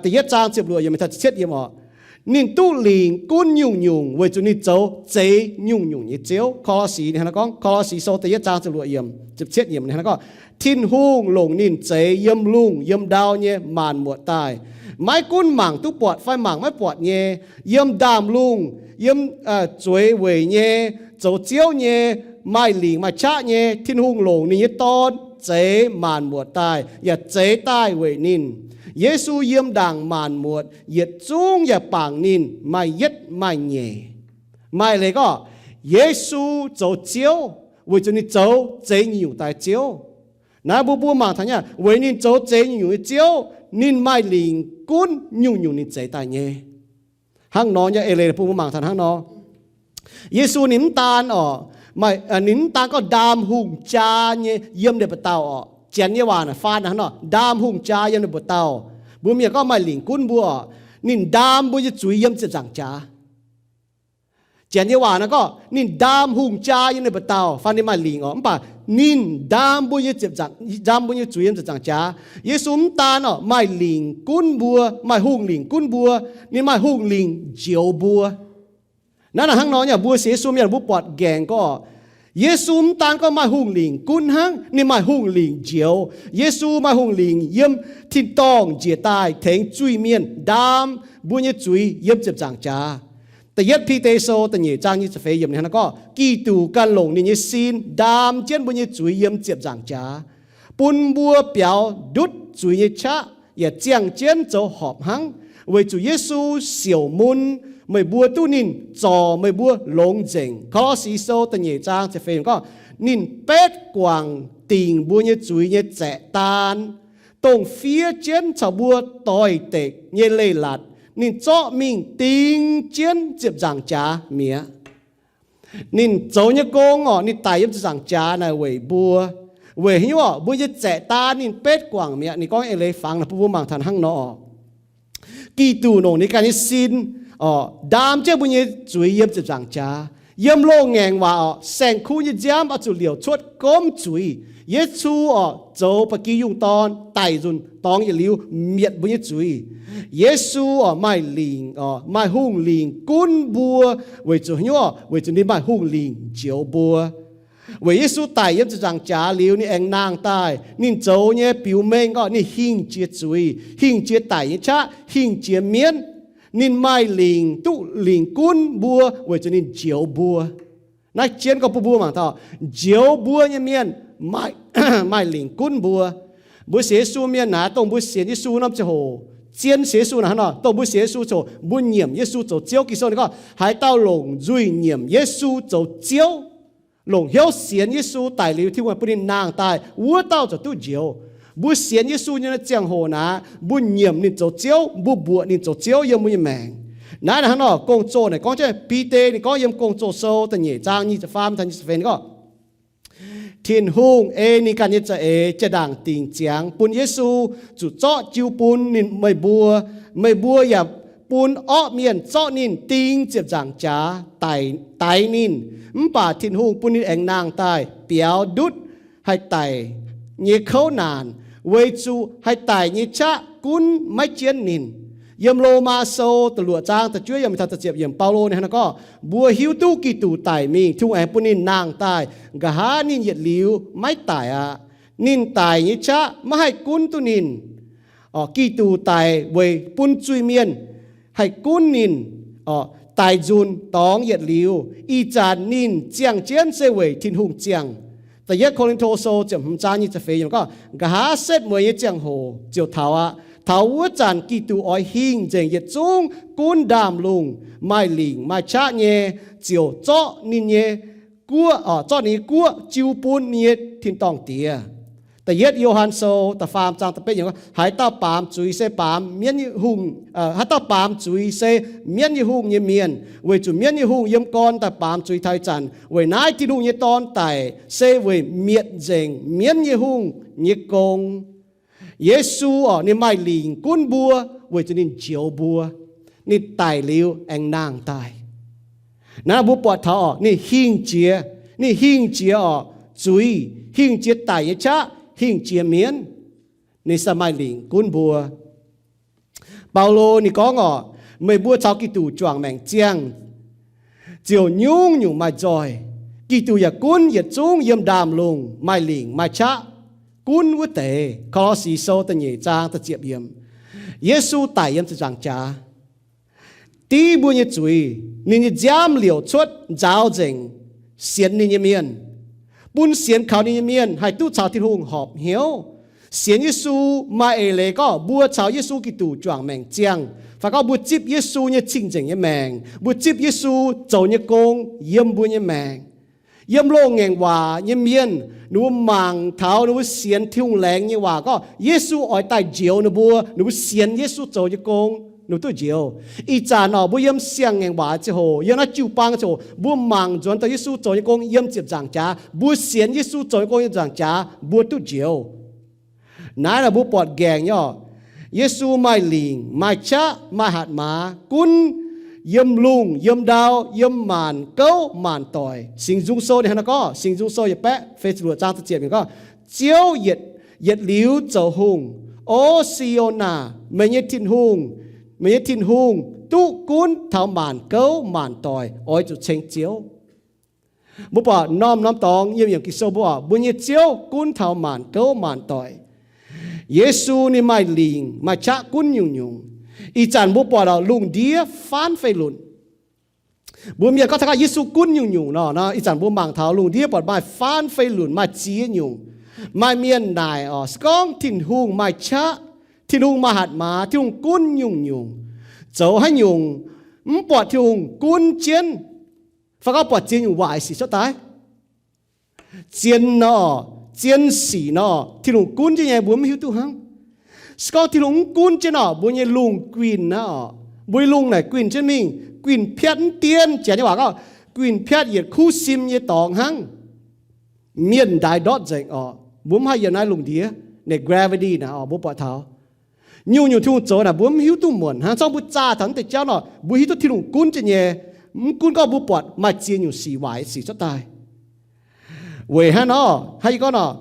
da'yietv zaang ziepc luoqc yiemc taux ziepc cietv yiemc oc. Ninh duqv lingc gunv nyungc-nyungc weic zuqc ninh zoux zeix nyungc-nyungc nyei Ziouv. Ko^lo^si ninh hnangv naaiv gorngv, Ko^lo^si Sou da'yietv zaang ziepc luoqc yiemc, ziepc cietv yiemc ninh hnangv naaiv gorngv, Tin-Hungh longc ninh zeix yiem lungh yiem ndau nyei maanc muotc daaih, maiv gunv mangc duqv buatc fai mangc maiv buatc nyei, yiem ndaamv-lungh, yiem zueiz weic nyei, zoux ziouv nyei, maaih lingc maaih qaqv nyei. Tin-Hungh longc ninh nyei Dorn zeix maanc muotc daaih, yaac zeix daaih weic ninh. Yesu yiem ndaangc maanc muotc yietc zungv yaac bangc ninh, maaih yietv maaih nyeic. Maaih leiz gorngv Yesu zoux Ziouv weic zuqc ninh zoux zeix nyungc-nyungc daaih Ziouv. Naaiv mbuo mbuo mangc taux nyei, weic ninh zoux zeix nyungc-nyungc nyei Ziouv, ninh maaih lingc gunv nyungc-nyungc ninh zeix daaih nyei. Hnangv nor nyei eix leiz bun mbuo mangc taux hnangv nor. Yesu ninh mv daan oc, ninh mv daan gorngv ndaam hungh jaa nyei yiem ninh mbuo dauh oc. Janx nyei waac naaic faan hnangv nor, ndaam hungh jaa yiem ninh mbuo dauh. Mbuo mienh gorngv maaih lingc gunv mbuo oc, ninh ndaam mbuo nyei zuiz yiem ziepc nzaangc jaax. Janx nyei waac naaiv gorngv ninh ndaam hungh jaa yiem ninh mbuo dauh, fai ninh maaih lingc oc, mv baac ninh ndaam mbuo nyei ziepc nzaangc, ndaam mbuo nyei zuiz yiem ziepc nzaangc jaax. Yesu mv daan oc maaih lingc gunv mbuo, maaih hungh lingc gunv mbuo, ninh maaih hungh lingc njoux mbuo. Naaiv naaic hnangv nor nyei, mbuo sienx Yesu mienh mbuo buatc nqaengc gorngv, Yesu mv daan gorngv maaih hungh lingc gunv hnangv, ninh maaih hungh lingc njoux. Yesu maaih hungh lingc yiem tin-dorngh njiec daaih tengx zuiz-mienh, ndaam mbuo nyei zuiz yiem ziepc nzaangc jaax. Da'yietv Bide Sou da'nyeic zaang nyic ziepc feix yiemc ninh hnangv naaiv gorngv, Giduc ganh longc ninh nyei sin ndaam jienv mbuo nyei zuiz yiem ziepc nzaangc jaax. bun mbuo biaux ndutv zuiz nyei qaqv yaac ziangh jienv zoux horpc hnangv, weic zuqc Yesu siouc mun meih mbuo duqv ninh zorc meih mbuo longx nzengc. Ko^lo^si Sou da'nyeic zaang ziepc feix gorngv, ninh betv guangc dingc mbuo nyei zuiz nyei zaeqv daan, dongh fiev jienv caux mbuo doix-dekc nyei leiz-latc. Ninh zorqv mingh ding jienv ziepc nzaangc jaax mi'aqv. Ninh zoux nyei gong orqc, ninh daic yiem ziepc nzaangc jaax naaic weic mbuo. Weic haaix nyungc orqc? Mbuo nyei zaeqv daan ninh betv guangc mi'aqv. Ninh gorngv eix leiz fangx naaic bun mbuo mangc taux hnangv nor orqc. Giduc longc ninh ganh nyei sin orqc, ndaam jienv mbuo nyei zuiz yiem ziepc nzaangc jaax. Yiem loz-ngaengc waac orqc, saeng-kuv nyei nziaamv oix zuqc liouc cuotv gomv zuiz. Yesu orqc zoux ba'gi yungh dorn daic nzunc dorngx yietc liuz mietc mbuo nyei zuiz. Yesu orqc maaih lingc orqc, maaih hungh lingc gunv mbuo. Weic zuqc haaix nyungc orqc? Weic zuqc ninh maaih hungh lingc njoux mbuo. Weic Yesu daic yiem ziepc nzaangc jaax liuz ninh aengx nangh daaih, ninh zoux nyei biux mengh orqc, ninh hingh jiex zuiz, hingh jiex daic nyei qaqv, hingh jiex mienv. Ninh maaih lingc duqv lingc gunv mbuo weic zuqc ninh njoux mbuo. Naaiv jienv gorngv bun mbuo mangc taux njoux mbuo nyei mienh maaih, maaih lingc gunv mbuo. Mbuo sienx Yesu mienh naaic, dongh mbuo sienx Yesu norm ziangh hoc, zien sienx Yesu naaic hnangv nor, dongh mbuo sienx Yesu ziangh hoc mbuo nyiemc Yesu zoux Ziouv. Ging-Sou ninh gorngv, haaix dauh longc nzuih nyiemc Yesu zoux Ziouv, longc hnyouv sienx Yesu daic liuz Tin-Hungh bun ninh nangh daaih, wuov dauh ziouc duqv njoux. Mbuo sienx Yesu nyei ziangh hoc naaic, mbuo nyiemc ninh zoux Ziouv, mbuo mbuoqc ninh zoux Ziouv yiem mbuo nyei maengc. Naaiv hnangv nor, Gong-Zoh naaic gorngv jienv, Bide ninh gorngv yiem Gong-Zoh Sou da'nyeic zaang nyic ziepc faam taux nyic ziepc feix gorngv, Tin-Hungh ei ninh ganh nyei za'eix jaa-ndaangc dingc ziangx bun Yesu zuqc zorqv jiu bun ninh, meih mbuo. Meih mbuo yaac bun orqv mienh zorqv ninh ding ziepc nzaangc jaax, daix ninh. Mv baac Tin-Hungh bun ninh aengx nangh daaih biaux ndutv haih daic nyei kouv naanc, weic zuqc haih daic nyei qaqv gunv maiv jienv ninh. Yiem Lomaa Sou da'luoqc zaang da'juov yiemc taux da'ziepc yiemc, Baulo ninh hnangv naaiv gorngv, mbuo hiuv duqv Giduc daic mingh, Tin-Hungh aengx bun ninh nangh daaih. Nqa'haav ninh yietc liuz maiv daic aqv. Ninh daic nyei qaqv maiv haih gunv duqv ninh. Giduc daic weic bun zuiz-mienh haih gunv ninh daic nzunc dorngx yietc liuz. Ih zanc ninh ziangh jienv se weic Tin-Hungh ziangh. Da'yietv Ko^lin^to Sou ziepc hmz zaang nyic ziepc feix gorngv, nqa'haav setv mueiz nyei ziangh hoc ziouc taux aqv. Taux wuov zanc Giduc oix hingh nzengc yietc zungv gunv ndaamv-lungh, maaih lingc maaih qaqv nyei, ziouc zorqv ninh nyei guoqv, zorqv ninh nyei guoqv jiu bun ninh nyei tin-dorngh Diex. Da'yietv Yo^han Sou da'faam zaang da'betv yiemc gorngv, haaix dauh baamz zuiz se baamz mienv nyei hungh, haaix dauh baamz zuiz se mienv nyei hungh nyei mienh, weic zuqc mienv nyei hungh yiem gorn daaih baamz zuiz taux ih zanc. Weic naaiv Tin-Hungh nyei Dorn daic se weic mietc nzengc mienv nyei hungh nyei gong. Yesu orqc, ninh maaih lingc gunv mbuo weic zuqc ninh njoux mbuo. Ninh daic liuz aengx nangh daaih. Naaiv mbuo buatc taux orqc, ninh hingh jiex, ninh hingh jiex orqc zuiz, hingh jiex daic nyei qaqv, hingh jiex mienv. Ninh se maaih lingc gunv mbuo. Baulo ninh gorngv orqc, meih mbuo caux Giduc juangc maengc ziangh ziouc nyungc-nyungc maaih nzoih. Giduc yaac gunv yietc zungv yiem ndaamv-lungh maaih lingc maaih qaqv gunv wuov deix. Ko^lo^si Sou da'nyeic zaang da'ziepc yiemc. Yesu daic yiem ziepc nzaangc jaax, div mbuo nyei zuiz. Ninh nyei nziaamv liouc cuotv nzaaux nzengc sienx ninh nyei mienh, bun sienx kaux ninh nyei mienh haih duqv caux Tin-Hungh horpc hnyouv. Sienx Yesu maaih eix leiz gorngv mbuo caux Yesu Giduc juangc maengc ziangh, fai gorngv mbuo zipv Yesu nyei cing-nzengc nyei maengc, mbuo zipv Yesu zoux nyei gong yiem mbuo nyei maengc. Yiem loz-ngaengc waac nyei mienh, ninh mbuo mangc taux ninh mbuo sienx Tin-Hungh laengz nyei waac gorngv Yesu oix daaih njoux ninh mbuo, ninh mbuo sienx Yesu zoux nyei gong, ninh mbuo duqv njoux. Ih zanc orqc, mbuo yiem siang-ngaengc waac ziangh hoc, yiem naaiv jiu-baang ziangh hoc, mbuo mangc nzuonx daaih Yesu zoux nyei gong yiem ziepc nzaangc jaax, mbuo sienx Yesu zoux nyei gong yiem nzaangc jaax, mbuo duqv njoux. Naaiv naaic mbuo buatc nqaengc nyei orqc, Yesu maaih lingc, maaih qaqv, maaih hatc maaz, gunv yiem lungh, yiem ndau, yiem maanc gouv, maanc doic. Singx Nzung Sou ninh hnangv naaiv gorngv, Singx Nzung Sou yietc baeqv feix ziepc luoqc zaang da'ziepc yiemc gorngv, Ziouv yietc, yietc liuz zoux hungh. O Si^on aah, meih nyei Tin-Hungh, meih nyei Tin-Hungh duqv gunv taux maanc gouv maanc doic, oix zuqc ceng Ziouv. Mbuo buatc norm-norm dorngx yiem yiemc Ging-Sou mbuo orqc, mbuo nyei Ziouv gunv taux maanc gouv maanc doic. Yesu ninh maaih lingc maaih qaqv gunv nyungc-nyungc. Ih zanc mbuo buatc orqc, lungh ndiev faanv fei lunc. Mbuo mienh gorngv taux Yesu gunv nyungc-nyungc nor, ih zanc mbuo mangc taux lungh ndiev buatc maaih faanv fei lunc, maaih ziex nyungc. Maaih mienh naaic oc, se gorngv Tin-Hungh maaih qaqv, Tin-Hungh maaih hatc maaz, Tin-Hungh gunv nyungc-nyungc, zoux haaix nyungc mv buatc Tin-Hungh gunv jienv, fai gorngv buatc ziex nyungc waaic sic cuotv daaih. Zien nor, zien sic nor, Tin-Hungh gunv jienv nyei mbuo mv hiuv duqv hnangv. Se gorngv Tin-Hungh mv gunv jienv nor, mbuo nyei lungh guinh aqv oc, mbuo nyei lungh naaic guinh jienv mingh, guinh piatv mv dien, janx nyei waac gorngv, guinh piatv yietc kuv sim nyei dorngx hnangv. Mienh ndaix ndortv nzengc oc, mbuo mv haih yiem naaiv lungh ndiev, naaiv gravity naaic oc, mbuo buatc taux nyungc-nyungc Tin-Hungh zoux naaic mbuo mv hiuv duqv muonc hnangv. Zorngv mbuo zaah taux naaiv deix jauv nor, mbuo hiuv duqv Tin-Hungh gunv jienv nyei, mv gunv gorngv mbuo buatc maaih ziex nyungc sic waaic sic cuotv daaih. Weic hnangv nor, hnangv yie gorngv nor,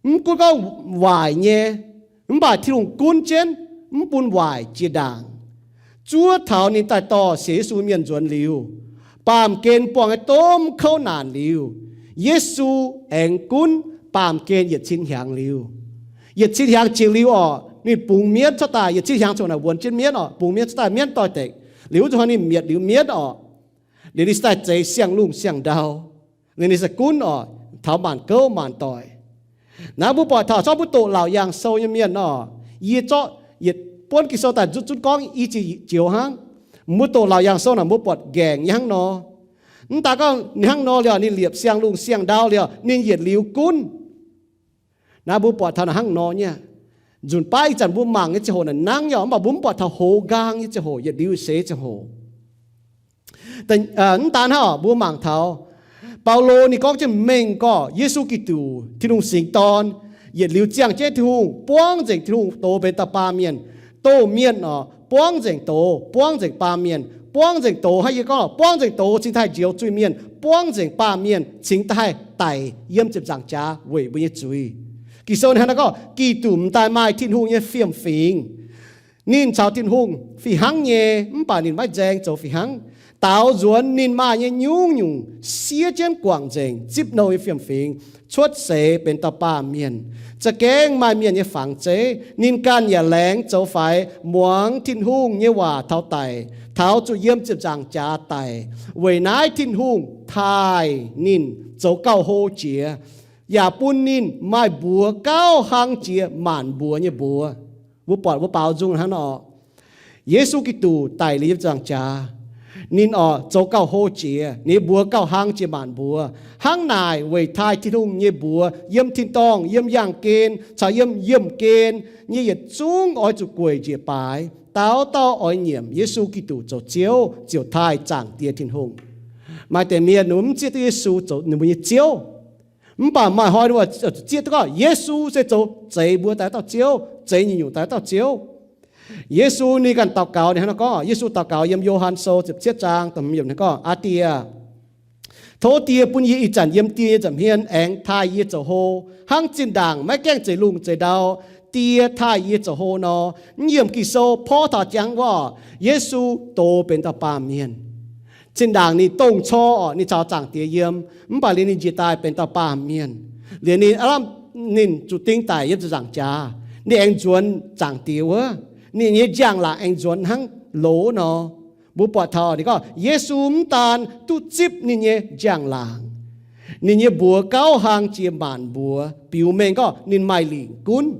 mv gunv gorngv waaic nyei, mv baac Tin-Hungh gunv jienv, mv bun waaic jiex ndaangc. Zuov taux ninh daaih dorh sienx Yesu mienh nzuonx liuz, baamh gen buangh nyei domh kouv naanc liuz, Yesu aengx gunv baamh gen yietc cin hnyangx liuz. Yietc cin hnyangx jiex liuz oc, ninh bungx mienv cuotv daaih, yietc cin hnyangx ziouc naaic wuonx jienv mienv oc, bungx mienv cuotv daaih, mienv doix-dekc. Liuz zuqc ninh mietc liuz mienv oc, liuz ninh se daaih zeix siang-lungh siang-ndau. Liuz ninh se gunv oc, taux maanc gouv maanc doic. Naaiv mbuo buatc taux zorqv mbuo doqc Laauc Yaangh Sou nyei mienh oc, yie zorqv yietc buonv Ging-Sou daaih zunv zunv gorngv i ziepc joux hnangv. Mbuo doqc Laauc Yaangh Sou naaic mbuo buatc nqaengc nyei hnangv nor. Mv daaih gorngv ninh hnangv nor liuz, ninh liepc siang-lungh siang-ndau liuz, ninh yietc liuz gunv. Naaiv mbuo buatc taux naaic hnangv nor nyei. Nzunc baav ih zanc mbuo mangc nyei ziangh hoc naaic nangv nyei, mv baac mbuo mv buatc taux hoz nqaang nyei ziangh hoc, yietc liuz seix ziangh hoc. Mv daan hnangv, mbuo mangc taux Baulo ninh gorngv jienv mengh gorngv Yesu Giduc, Tin-Hungh Singx Dorn, yietc liuz ziangh jienv Tin-Hungh, buangv nzengc Tin-Hungh doz benx dauh baamh mienh, doh mienh oc, buangv nzengc doz, buangv nzengc baamh mienh, buangv nzengc doz hnangv yie gorngv, buangv nzengc doz cingx daaih haih njoux zuiz-mienh, buangv nzengc baamh mienh cingx daaih haih daic yiem ziepc nzaangc jaax weic mbuo nyei zuiz. Ging-Sou ninh hnangv naaiv gorngv, Giduc m'daaih maaih Tin-Hungh nyei fiem-fingx. Ninh caux Tin-Hungh fih hnangv nyei, mv baac ninh maiv nzaeng zoux fih hnangv. Daaux nzuonx ninh maaih nyei nyungc-nyungc siev jienv guangc nzengc zipv nouh nyei fiem-fingx, cuotv seix benx dauh baamh mienh, za'gengh maaih mienh nyei fangx zeiv. Ninh ganh yaac laengz zoux faix muangx Tin-Hungh nyei waac taux daic, taux zuqc yiem ziepc nzaangc jaax daic. Weic naaiv Tin-Hungh taaih ninh zoux gauh hlo jiex, yaac bun ninh maaih mbuox gauh hlang jiex maanc mbuox nyei mbuox. Mbuo buatc mbuo baaux nzung hnangv nor. Yesu Giduc daic liuz yiem ziepc nzaangc jaax, ninh oc zoux gauh hlo jiex, ninh mbuox gauh hlang jiex maanc mbuox. Hnangv naaic weic taaih Tin-Hungh nyei mbuox yiem tin-dorngh, yiem yaangh gen, caux yiem yiemh gen nyei yietc zungv oix zuqc gueic njiec baaix, dauh dauh oix nyiemc Yesu Giduc zoux Ziouv ziouc taaih Zaangc Diex Tin-Hungh. Maaih deix mienh ninh mbuo mv zieqv duqv Yesu zoux ninh mbuo nyei Ziouv. Mv baac maaih hnoi ninh mbuo zuqc zieqv duqv gorngv Yesu se zoux zeix mbuo daaih dauh Ziouv, zeix nyungc-nyungc daaih dauh Ziouv. Yesu ninh ganh daux gaux ninh hnangv nor gorngv, Yesu daux gaux yiem Yo^han Sou ziepc cietv zaang da'hmz yiemc ninh gorngv, Aa Die, tov Die bun yie ih zanc yiem Die nyei nza'hmien aengx taaih yie zoux hlo, hnangv zinh ndaangc maiv gaengh zeix lungh zeix ndau Die taaih yie zoux hlo nor. Mv yiemc Ging-Sou porv taux jangv wuov, Yesu doz benx dauh baamh mienh. Zinh ndaangc ninh dongh cor oc, ninh caux Zaangc Diex yiem, mv baac liuz ninh njiec daaih benx dauh baamh mienh. Liuz ninh aav lamh ninh zuqc ding daic yiem ziepc nzaangc jaax, ninh aengx nzuonx Zaangc Diex wuov. Ninh nyei njang-laangc aengx nzuonx hnangv loz nor. Mbuo buatc taux ninh gorngv Yesu mv daan duqv zipv ninh nyei njang-laangc, ninh nyei mbuox gauh hlang jiex maanc mbuox, biux mengh gorngv ninh maaih lingc gunv.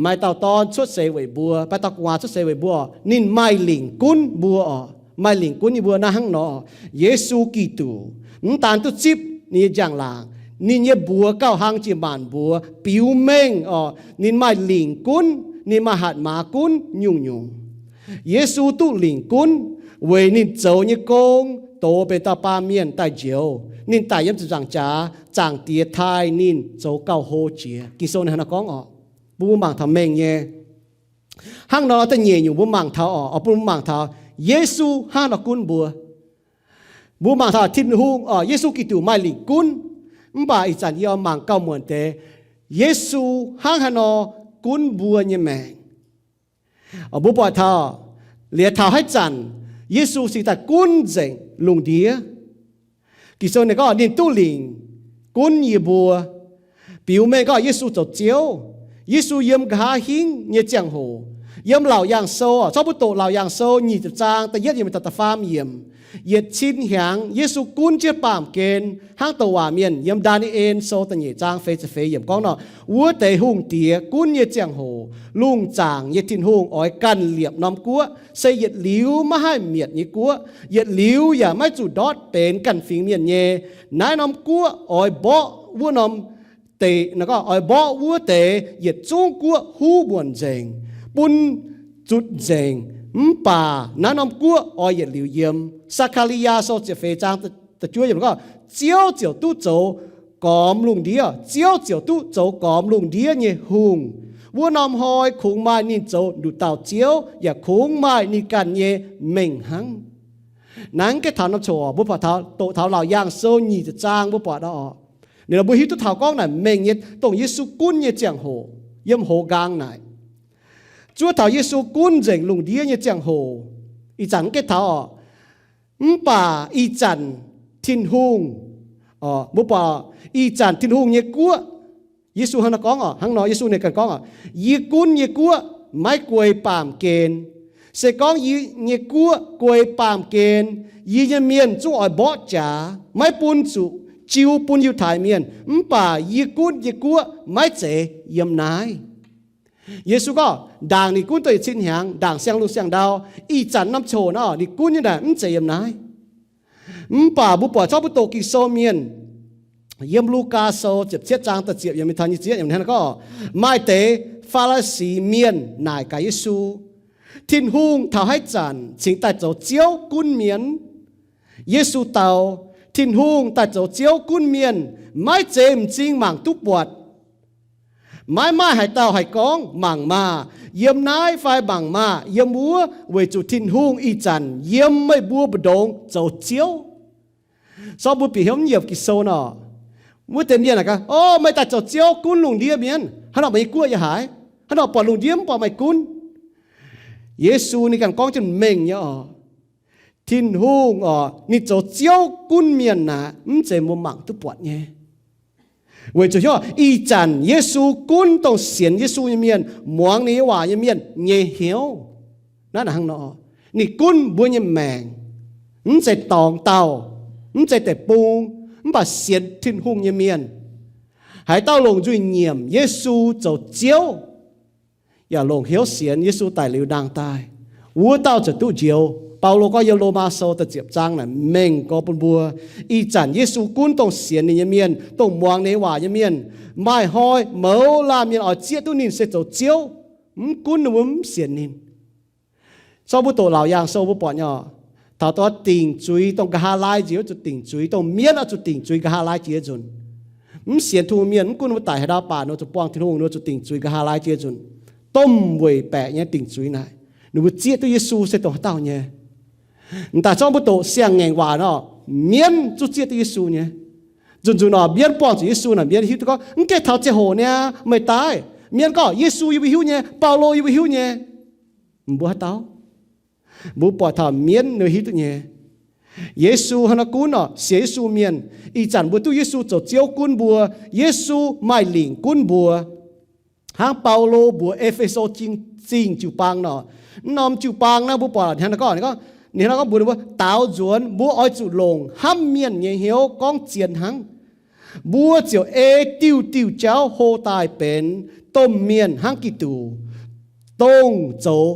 Maaih dauh dorn cuotv seix weic mbuo, maaih dauh gu'nguaaz cuotv seix weic mbuo, ninh maaih lingc gunv mbuo oc. Maaih lingc gunv nyei mbuo naaiv hnangv nor. Yesu Giduc mv daan duqv zipv ninh nyei njang-laangc, ninh nyei mbuox gauh hlang jiex maanc mbuox, biux mengh oc, ninh maaih lingc gunv, ninh maaih hatc maaz gunv nyungc-nyungc. Yesu duqv lingc gunv weic ninh zoux nyei gong, doz benx dauh baamh mienh daaih njoux. Ninh daic yiem ziepc nzaangc jaax, Zaangc Diex taaih ninh zoux gauh hlo jiex. Ging-Sou ninh hnangv naaiv gorngv oc. Mbuo mangc taux mengh nyei. Hnangv nor da'nyeic nyungc mbuo mangc taux oc, mbuo mangc taux Yesu hnangv nor gunv mbuo. Mbuo mangc taux Tin-Hungh oc, Yesu Giduc maaih lingc gunv. Mv baac ih zanc yie oix mangc gauh muonc deix, Yesu hnangv haaix nor gunv mbuo nyei maengc. Mbuo buatc taux, liuz taux haaix zanc Yesu cingx daaih gunv nzengc lungh ndiev. Ging-Sou ninh gorngv ninh duqv lingc gunv yie mbuo. Biux mengh gorngv Yesu zoux Ziouv. Yesu yiem nqa'haav hingv nyei ziangh hoc, yiem Laauc Yaangh Sou, corc mbuo doqc Laauc Yaangh Sou nyic ziepc zaang da'yietv yiemc taux da'faam yiemc, Yietc cin hnyangx Yesu gunv jienv baamh gen hnangv douc waac mienh yiem Ndaa^ni^en Sou da'nyeic zaang feix ziepc feix yiemc gorngv nor, wuov deix hungh diex gunv nyei ziangh hoc, lungh zaangc nyei Tin-Hungh oix ganh liepc norm guoqv, se yietc liuz maiv haih mietc nyei guoqv, yietc liuz yaac maiv zuqc ndortv benx ganh fingx mienh nyei. Naaiv norm guoqv oix mborqv wuov norm deix, oix mborqv wuov deix yietc zungv guoqv huv muonc nzengc, bun zutc nzengc. Mv baac naaiv norm guoqv oix yietc liuz yiem. Saa^kaa^li^yaa Sou ziepc feix zaang da'juov yiemc gorngv, Ziouv ziouc duqv zoux gormx lungh ndiev, Ziouv ziouc duqv zoux gormx lungh ndiev nyei hungh. Wuov norm hnoi kungx maaih ninh zoux nduqc dauh Ziouv, yaac kungx maaih ninh ganh nyei mengh hnangv. Naaiv geh taux norm coc mbuo buatc taux, doqc taux Laauc Yaangh Sou nyic ziepc zaang mbuo buatc oc. Ninh nor mbuo hiuv duqv taux gorngv naaic mengh nyei dongh Yesu gunv nyei ziangh hoc yiem hoz nqaang naaic. Zuov taux Yesu gunv nzengc lungh ndiev nyei ziangh hoc, ih zanc geh taux oc. Mv baac ih zanc Tin-Hungh, mbuo buatc ih zanc Tin-Hungh nyei guoqv, Yesu hnangv nor gorngv oc, hnangv nor Yesu ninh ganh gorngv oc, Yie gunv nyei guoqv maiv guei baamh gen. Se gorngv yie nyei guoqv guei baamh gen, yie nyei mienh zungv oix mborqv jaax, maiv bun zuqc jiu bun Yiutai Mienh. Mv baac yie gunv nyei guoqv maiv zeiz yiem naaiv. Yesu gorngv ndaangc ninh gunv dongh yietc cin hnyangx, ndaangc siang-lungh siang-ndau, ih zanc norm coc nor ninh gunv nyei naaic mv zeiz yiem naaiv. Mv baac mbuo buatc zorqv mbuo doqc Ging-Sou mienh, yiem Lugaa Sou ziepc cietv zaang da'ziepc yiemc taux nyic ziepc yietv hnangv gorngv, maaih deix Faa^li^si mienh naaic gaax Yesu, Tin-Hungh taux haaix zanc cingx daaih zoux Ziouv gunv mienh? Yesu dau, Tin-Hungh daaih zoux Ziouv gunv mienh maiv zeiz m'zing mangc duqv buatc. Maiv maaih haaix dauh haih gorngv mangc maah, yiem naaiv fai mangc maah, yiem wuov, weic zuqc Tin-Hungh ih zanc yiem meih mbuo mbu'ndongx zoux Ziouv. Zorqv mbuo bieqc hnyouv yiemc Ging-Sou nor, wuov deix mienh naaic gaax, O, meih daaih zoux Ziouv gunv lungh ndiev mienh, hnangv nor meih nyei guoqv yaac haaix? Hnangv nor buatc lungh ndiev mv buatc meih gunv. Yesu ninh ganh gorngv jienv mengh nyei oc. Tin-Hungh oc, ninh zoux Ziouv gunv mienh naaic mv zeiz mbuo mangc duqv buatc nyei. Weic zuqc hnyouv ih zanc Yesu gunv dongh sienx Yesu nyei mienh, muangx ninh nyei waac nyei mienh nyei hnyouv. Naaiv hnangv nor, ninh gunv mbuo nyei maengc, mv zeiz dorngx dauh, mv zeiz deic-bung, mv baac sienx Tin-Hungh nyei mienh, haaix dauh longc nzuih nyiemc Yesu zoux Ziouv, yaac longc hnyouv sienx Yesu daic liuz nangh daaih, wuov dauh ziouc duqv njoux. Baulo gorngv yiem Lomaa Sou da'ziepc zaang naaic mengh gorx bun mbuo, ih zanc Yesu gunv dongh sienx ninh nyei mienh, dongh muangx ninh nyei waac nyei mienh. Maaih hnoi mouz laanh mienh oix zieqv duqv ninh se zoux Ziouv, mv gunv ninh mbuo mv sienx ninh. Zorqv mbuo doqc Laauc Yaangh Sou mbuo buatc nyei, taux dongh dingc zuiz, dongh nqa'haav laai njiec wuov zuqc dingc zuiz, dongh mienv oix zuqc dingc zuiz nqa'haav laai jiex nzunc. Mv sienx Tin-Hungh mienh, mv gunv ninh mbuo daic haaix ndau baac ninh mbuo zuqc buangh Tin-Hungh, ninh mbuo zuqc dingc zuiz nqa'haav laai jiex nzunc. Domh weic baeqc nyei dingc zuiz naaic, ninh mbuo zieqv duqv Yesu se dongh haaix dauh nyei. M'daaih zorqv mbuo doqc siang-ngaengc waac nor, mienv zungv zieqv duqv Yesu nyei. Nzunc nzunc nor mienv buangh zuqc Yesu naaic, mienv hiuv duqv gorngv, Mv gaengh taux ziangh hoc niaa meih daaih. Mienv gorngv, Yesu yie mbuo hiuv nyei, Baulo yie mbuo hiuv nyei. Mbuo haaix dauh? Mbuo buatc taux mienv ninh hiuv duqv nyei. Yesu hnangv nor gunv oc, sienx Yesu mienh, ih zanc mbuo duqv Yesu zoux Ziouv gunv mbuo. Yesu maaih lingc gunv mbuo. Hnangv Baulo mbuox E^fe^so Zingh jiu-baang nor, mv norm jiu-baang naaiv mbuo buatc ninh hnangv nor gorngv, ninh gorngv, ninh hnangv nor gorngv mbuox ninh mbuo, Daaux nzuonx mbuo oix zuqc longc hnamv mienh nyei hnyouv gorngv zien hnangv. Mbuo ziouc ei diuh diuh jauv hlo daaih benx domh mienh hnangv Giduc, dongh zoux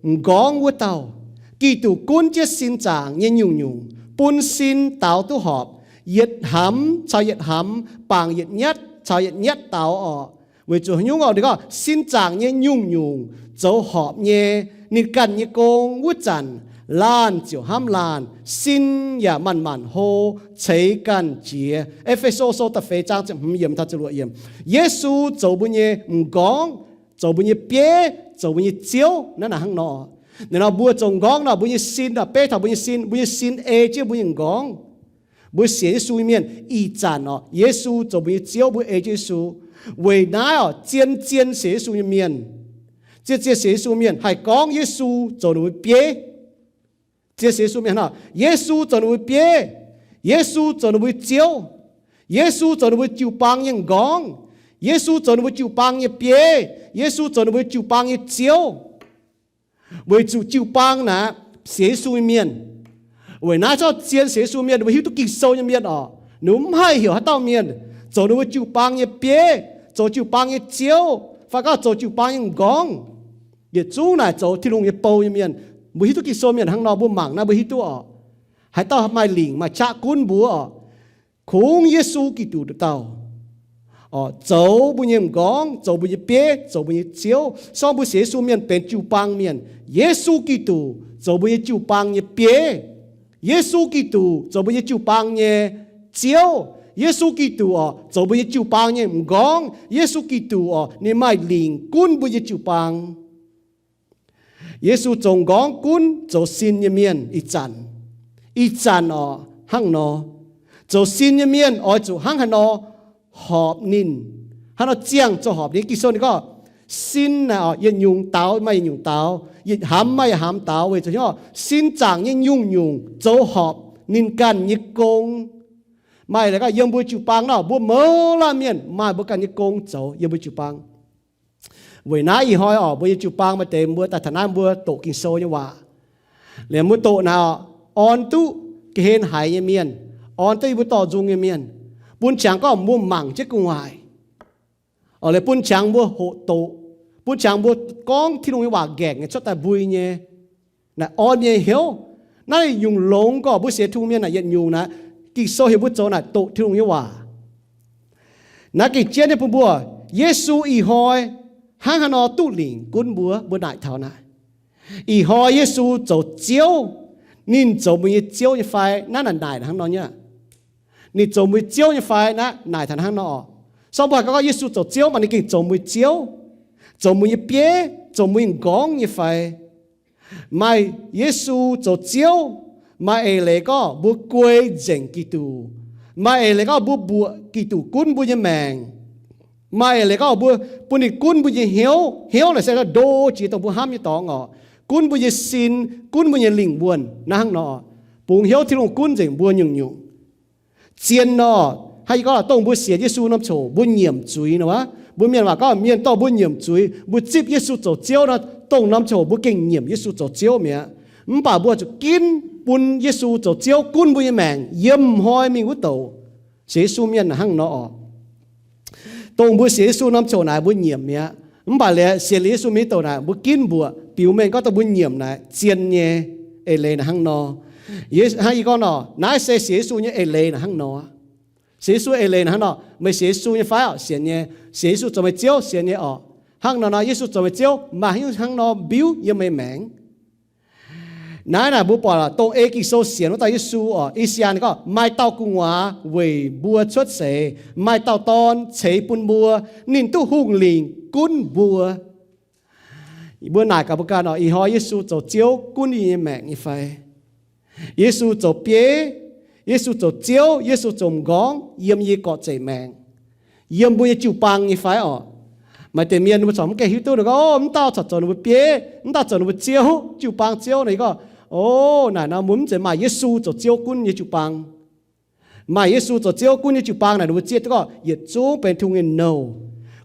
m'nqorngv wuov dauh. Giduc gunv jienv sin zaangc nyei nyungc-nyungc bun sin daaux duqv horpc, yietc hnamv caux yietc hnamv, bangc yietc nyatv caux yietc nyatv daaux orqc. Weic zuqc haaix nyungc orqc? Ninh gorngv sin zaangc nyei nyungc-nyungc zoux horpc nyei. Ninh ganh nyei gong wuov zanc, laanh ziouc hnamv laanh, sin yaac manc-manc hlo, ceix ganh jiex. E^fe^so Sou da'feix zaang ziepc hmz yiemc taux ziepc luoqc yiemc. Yesu zoux mbuo nyei m'nqorngv, zoux mbuo nyei bieiv, zoux mbuo nyei Ziouv. Naaiv naaic hnangv nor, naaiv nor mbuo zoux m'nqorngv nor, mbuo nyei sin nor, beiv taux mbuo nyei sin, mbuo nyei sin ei jienv mbuo nyei m'nqorngv. Mbuo sienx Yesu nyei mienh ih zanc orqc, Yesu zoux mbuo nyei Ziouv, mbuo ei jienv Yesu. Weic naaiv orqc, zien-zien sienx Yesu nyei mienh, zien-zien sienx Yesu mienh haih gorngv Yesu zoux ninh mbuo bieiv. Zien sienx Yesu mienh hnangv, Yesu zoux ninh mbuo bieiv, Yesu zoux ninh mbuo Ziouv, Yesu zoux ninh mbuo jiu-baang nyei m'nqorngv, Yesu zoux ninh mbuo jiu-baang nyei bieiv, Yesu zoux ninh mbuo jiu-baang nyei Ziouv. Weic zuqc jiu-baang naaic sienx Yesu nyei mienh, Weic naaiv zorqv zien sienx Yesu mienh ninh mbuo hiuv duqv Ging-Sou nyei mienh orqc, ninh mbuo mv haih heuc haaix dauh mienh zoux ninh mbuo jiu-baang nyei bieiv, zoux jiu-baang nyei ziouv, fai gorngv zoux jiu-baang nyei m'nqorngv. Yietc zungv naaic zoux Tin-Hungh nyei bou nyei mienh. Mbuo hiuv duqv Ging-Sou mienh hnangv nor, mbuo mangc naaiv mbuo hiuv duqv orqc. Haaix dauh maaih lingc maaih qaqv gunv mbuo orqc, kungx Yesu Giduc nduqc dauh orqc, zoux mbuo nyei m'nqorngv, zoux mbuo nyei bieiv, zoux mbuo nyei ziouv. Sorng mbuo sienx Yesu mienh benx jiu-baang mienh, Yesu Giduc zoux mbuo nyei jiu-baang nyei bieiv. Yesu Giduc zoux mbuo nyei jiu-baang nyei ziouv. Yesu Giduc orqc, zoux mbuo nyei jiu-baang nyei m'nqorngv. Yesu Giduc orqc, ninh maaih lingc gunv mbuo nyei jiu-baang. Yesu zoux m'nqorngv gunv zoux sin nyei mienh ih zanc. Ih zanc orqc hnangv nor, zoux sin nyei mienh oix zuqc hnangv haaix nor horpc ninh, hnangv haaix nor ziangh zoux horpc ninh. Ging-Sou ninh gorngv, sin naaic orqc, yietc nyungc daux maaih yietc nyungc daux, yietc hnamv maaih yietc hnamv daux, weic zuqc hnyouv sin zaangc nyei nyungc-nyungc zoux horpc ninh ganh nyei gong. Maaih laaix gorngv yiem mbuo jiu-baang nor, mbuo mouz laanh mienh maaih mbuo ganh nyei gong zoux yiem mbuo jiu-baang. Weic naaiv ih hnoi orqc, mbuo nyei jiu-baang maaih deix mbuo daaih taux naaiv mbuo doqc Ging-Sou nyei waac. Liemh mbuo doqc naaic orqc, orn duqv ga'hlen haiz nyei mienh, orn duqv yie mbuo dorh nzung nyei mienh, bun qangx gorngv mbuo mangc jienv gu'nguaaic. Orqc, liemh bun qangx mbuo hoqc doqc, bun qangx mbuo gorngv Tin-Hungh nyei waac nqaengc nyei cuotv daaih mbui nyei. Naaic orn nyei hnyouv. Naaiv nyungc longx gorqv mbuo sienx Tin-Hungh mienh naaic yietc nyungc naaic, Ging-Sou heuc mbuo zoux naaic doqc Tin-Hungh nyei waac. Naaiv gengh jienv nyei bun mbuo, Yesu ih hnoi hnangv haaix nor duqv lingc gunv mbuo, mbuo naaic taux naaic. Ih hnoi Yesu zoux Ziouv, ninh zoux mbuo nyei Ziouv nyei fai? Naaiv naaic naaic hnangv nor nyei. Ninh zoux mbuo nyei Ziouv nyei fai? Naaiv naaic taux hnangv nor. Sorng mbuo haih gorngv Yesu zoux Ziouv, maaih ninh gengh zoux mbuo nyei Ziouv, zoux mbuo nyei bieiv, zoux mbuo nyei m'nqorngv nyei fai? Maaih Yesu zoux Ziouv, maaih eix leiz gorngv mbuo guei nzengc Giduc, maaih eix leiz gorngv mbuo mbuoqc Giduc gunv mbuo nyei maengc, maaih eix leiz gorngv mbuo bun ninh gunv mbuo nyei hnyouv. Hnyouv naaic se ndo jiex dongh mbuo hnamv nyei dorngx orqc, gunv mbuo nyei sin, gunv mbuo nyei lingh wuonh naaiv hnangv nor. Bungx hnyouv Tin-Hungh gunv nzengc mbuo nyungc-nyungc. Zien nor, hnangv yie gorngv dongh mbuo sienx Yesu norm ziangh hoc mbuo nyiemc zuiz nor, mbuo mienh waac gorngv mienh dorh mbuo nyiemc zuiz, mbuo zipv Yesu zoux Ziouv nor, dongh norm ziangh hoc mbuo gengh nyiemc Yesu zoux Ziouv mi'aqv. Mv baac mbuo zuqc ginv bun Yesu zoux Ziouv gunv mbuo nyei maengc yiem hnoi mingh wuov douc. Sienx Yesu mienh hnangv nor orqc. Dongh mbuo sienx Yesu norm ziangh hoc naaic mbuo nyiemc mi'aqv. Mv baac liuz sienx liuz Yesu mingh douc naaic mbuo ginv mbuoqc biux mengh gorngv dongh mbuo nyiemc naaic zien nyei eix leiz naaic hnangv nor. Hnangv yie gorngv nor, naaiv se sienx Yesu nyei eix leiz naaic hnangv nor. Sienx Yesu eix leiz naaic hnangv nor. Meih sienx Yesu nyei fai orqc? Sienx nyei. Sienx Yesu zoux meih Ziouv? Sienx nyei orqc. Hnangv nor nor, Yesu zoux meih Ziouv, maaih haaix nyungc hnangv nor mbiuv yiem meih maengc? Naaiv naaic mbuo buatc dongh ei Ging-Sou sienx wuov dauh Yesu orqc, I^saa^yaa ninh gorngv, maaih dauh gu'nguaaz weic mbuo cuotv seix, maaih dauh dorn ceix bun mbuo, ninh duqv hungh lingc gunv mbuo. Mbuo naaic gaax mbuo ganh orqc, ih hnoi Yesu zoux Ziouv gunv yie nyei maengc nyei fai? Yesu zoux bieiv, Yesu zoux Ziouv, Yesu zoux m'nqorngv yiem yie gorqv-zeic maengc, yiem mbuo nyei jiu-baang nyei fai orqc? Maaih deix mienh ninh mbuo corc mv gaengh hiuv duqv, ninh gorngv, O, mv dauh corc zoux ninh mbuo bieiv, mv dauh zoux ninh mbuo ziouv, jiu-baang ziouv. Naaic yie gorngv, O, naaic nor mbuo mv zeiz maaih Yesu zoux Ziouv gunv nyei jiu-baang. Maaih Yesu zoux Ziouv gunv nyei jiu-baang naaic ninh mbuo zieqv duqv gorngv yietc zungv benx Tin-Hungh nyei nouh.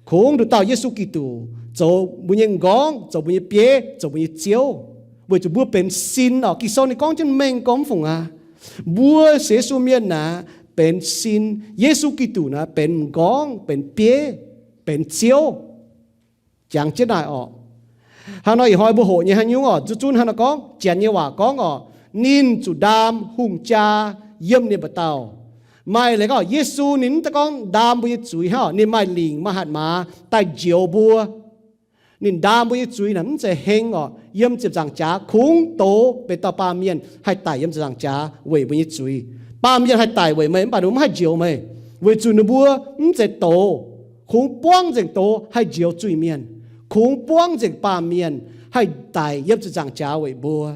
Kungx nduqc dauh Yesu Giduc zoux mbuo nyei m'nqorngv, zoux mbuo nyei bieiv, zoux mbuo nyei Ziouv, weic zuqc mbuo benx sin orqc. Ging-Sou ninh gorngv jienv mengh gorngv mv fungc aqv. Mbuo sienx Yesu mienh naaic benx sin. Yesu Giduc naaic benx m'nqorngv, benx bieiv, benx Ziouv. Jangx jienv naaic orqc. Hnangv nor ih hnoi mbuo hoqc nyei haaix nyungc orqc, zuqc zunv hnangv nor gorngv, Janx nyei waac gorngv orqc, ninh zuqc ndaam hungh jaa yiem ninh mba'dauh. Maaih leiz gorngv Yesu ninh mv daan gorngv ndaam mbuo nyei zuiz hnangv orqc, ninh maaih lingc maaih hatc maaz daaih njoux mbuo. Ninh ndaam mbuo nyei zuiz naaic mv zeiz heng orqc, yiem ziepc nzaangc jaax kungx doz benx dauh baamh mienh haih daic yiem ziepc nzaangc jaax weic mbuo nyei zuiz. Baamh mienh haih daic weic meih mv baac ninh mbuo mv haih njoux meih, weic zuqc ninh mbuo mv zeiz doz. Kungx buangv nzengc doz haih njoux zuiz-mienh. Kungx buangv nzengc baamh mienh haih daic yiem ziepc nzaangc jaax weic mbuo.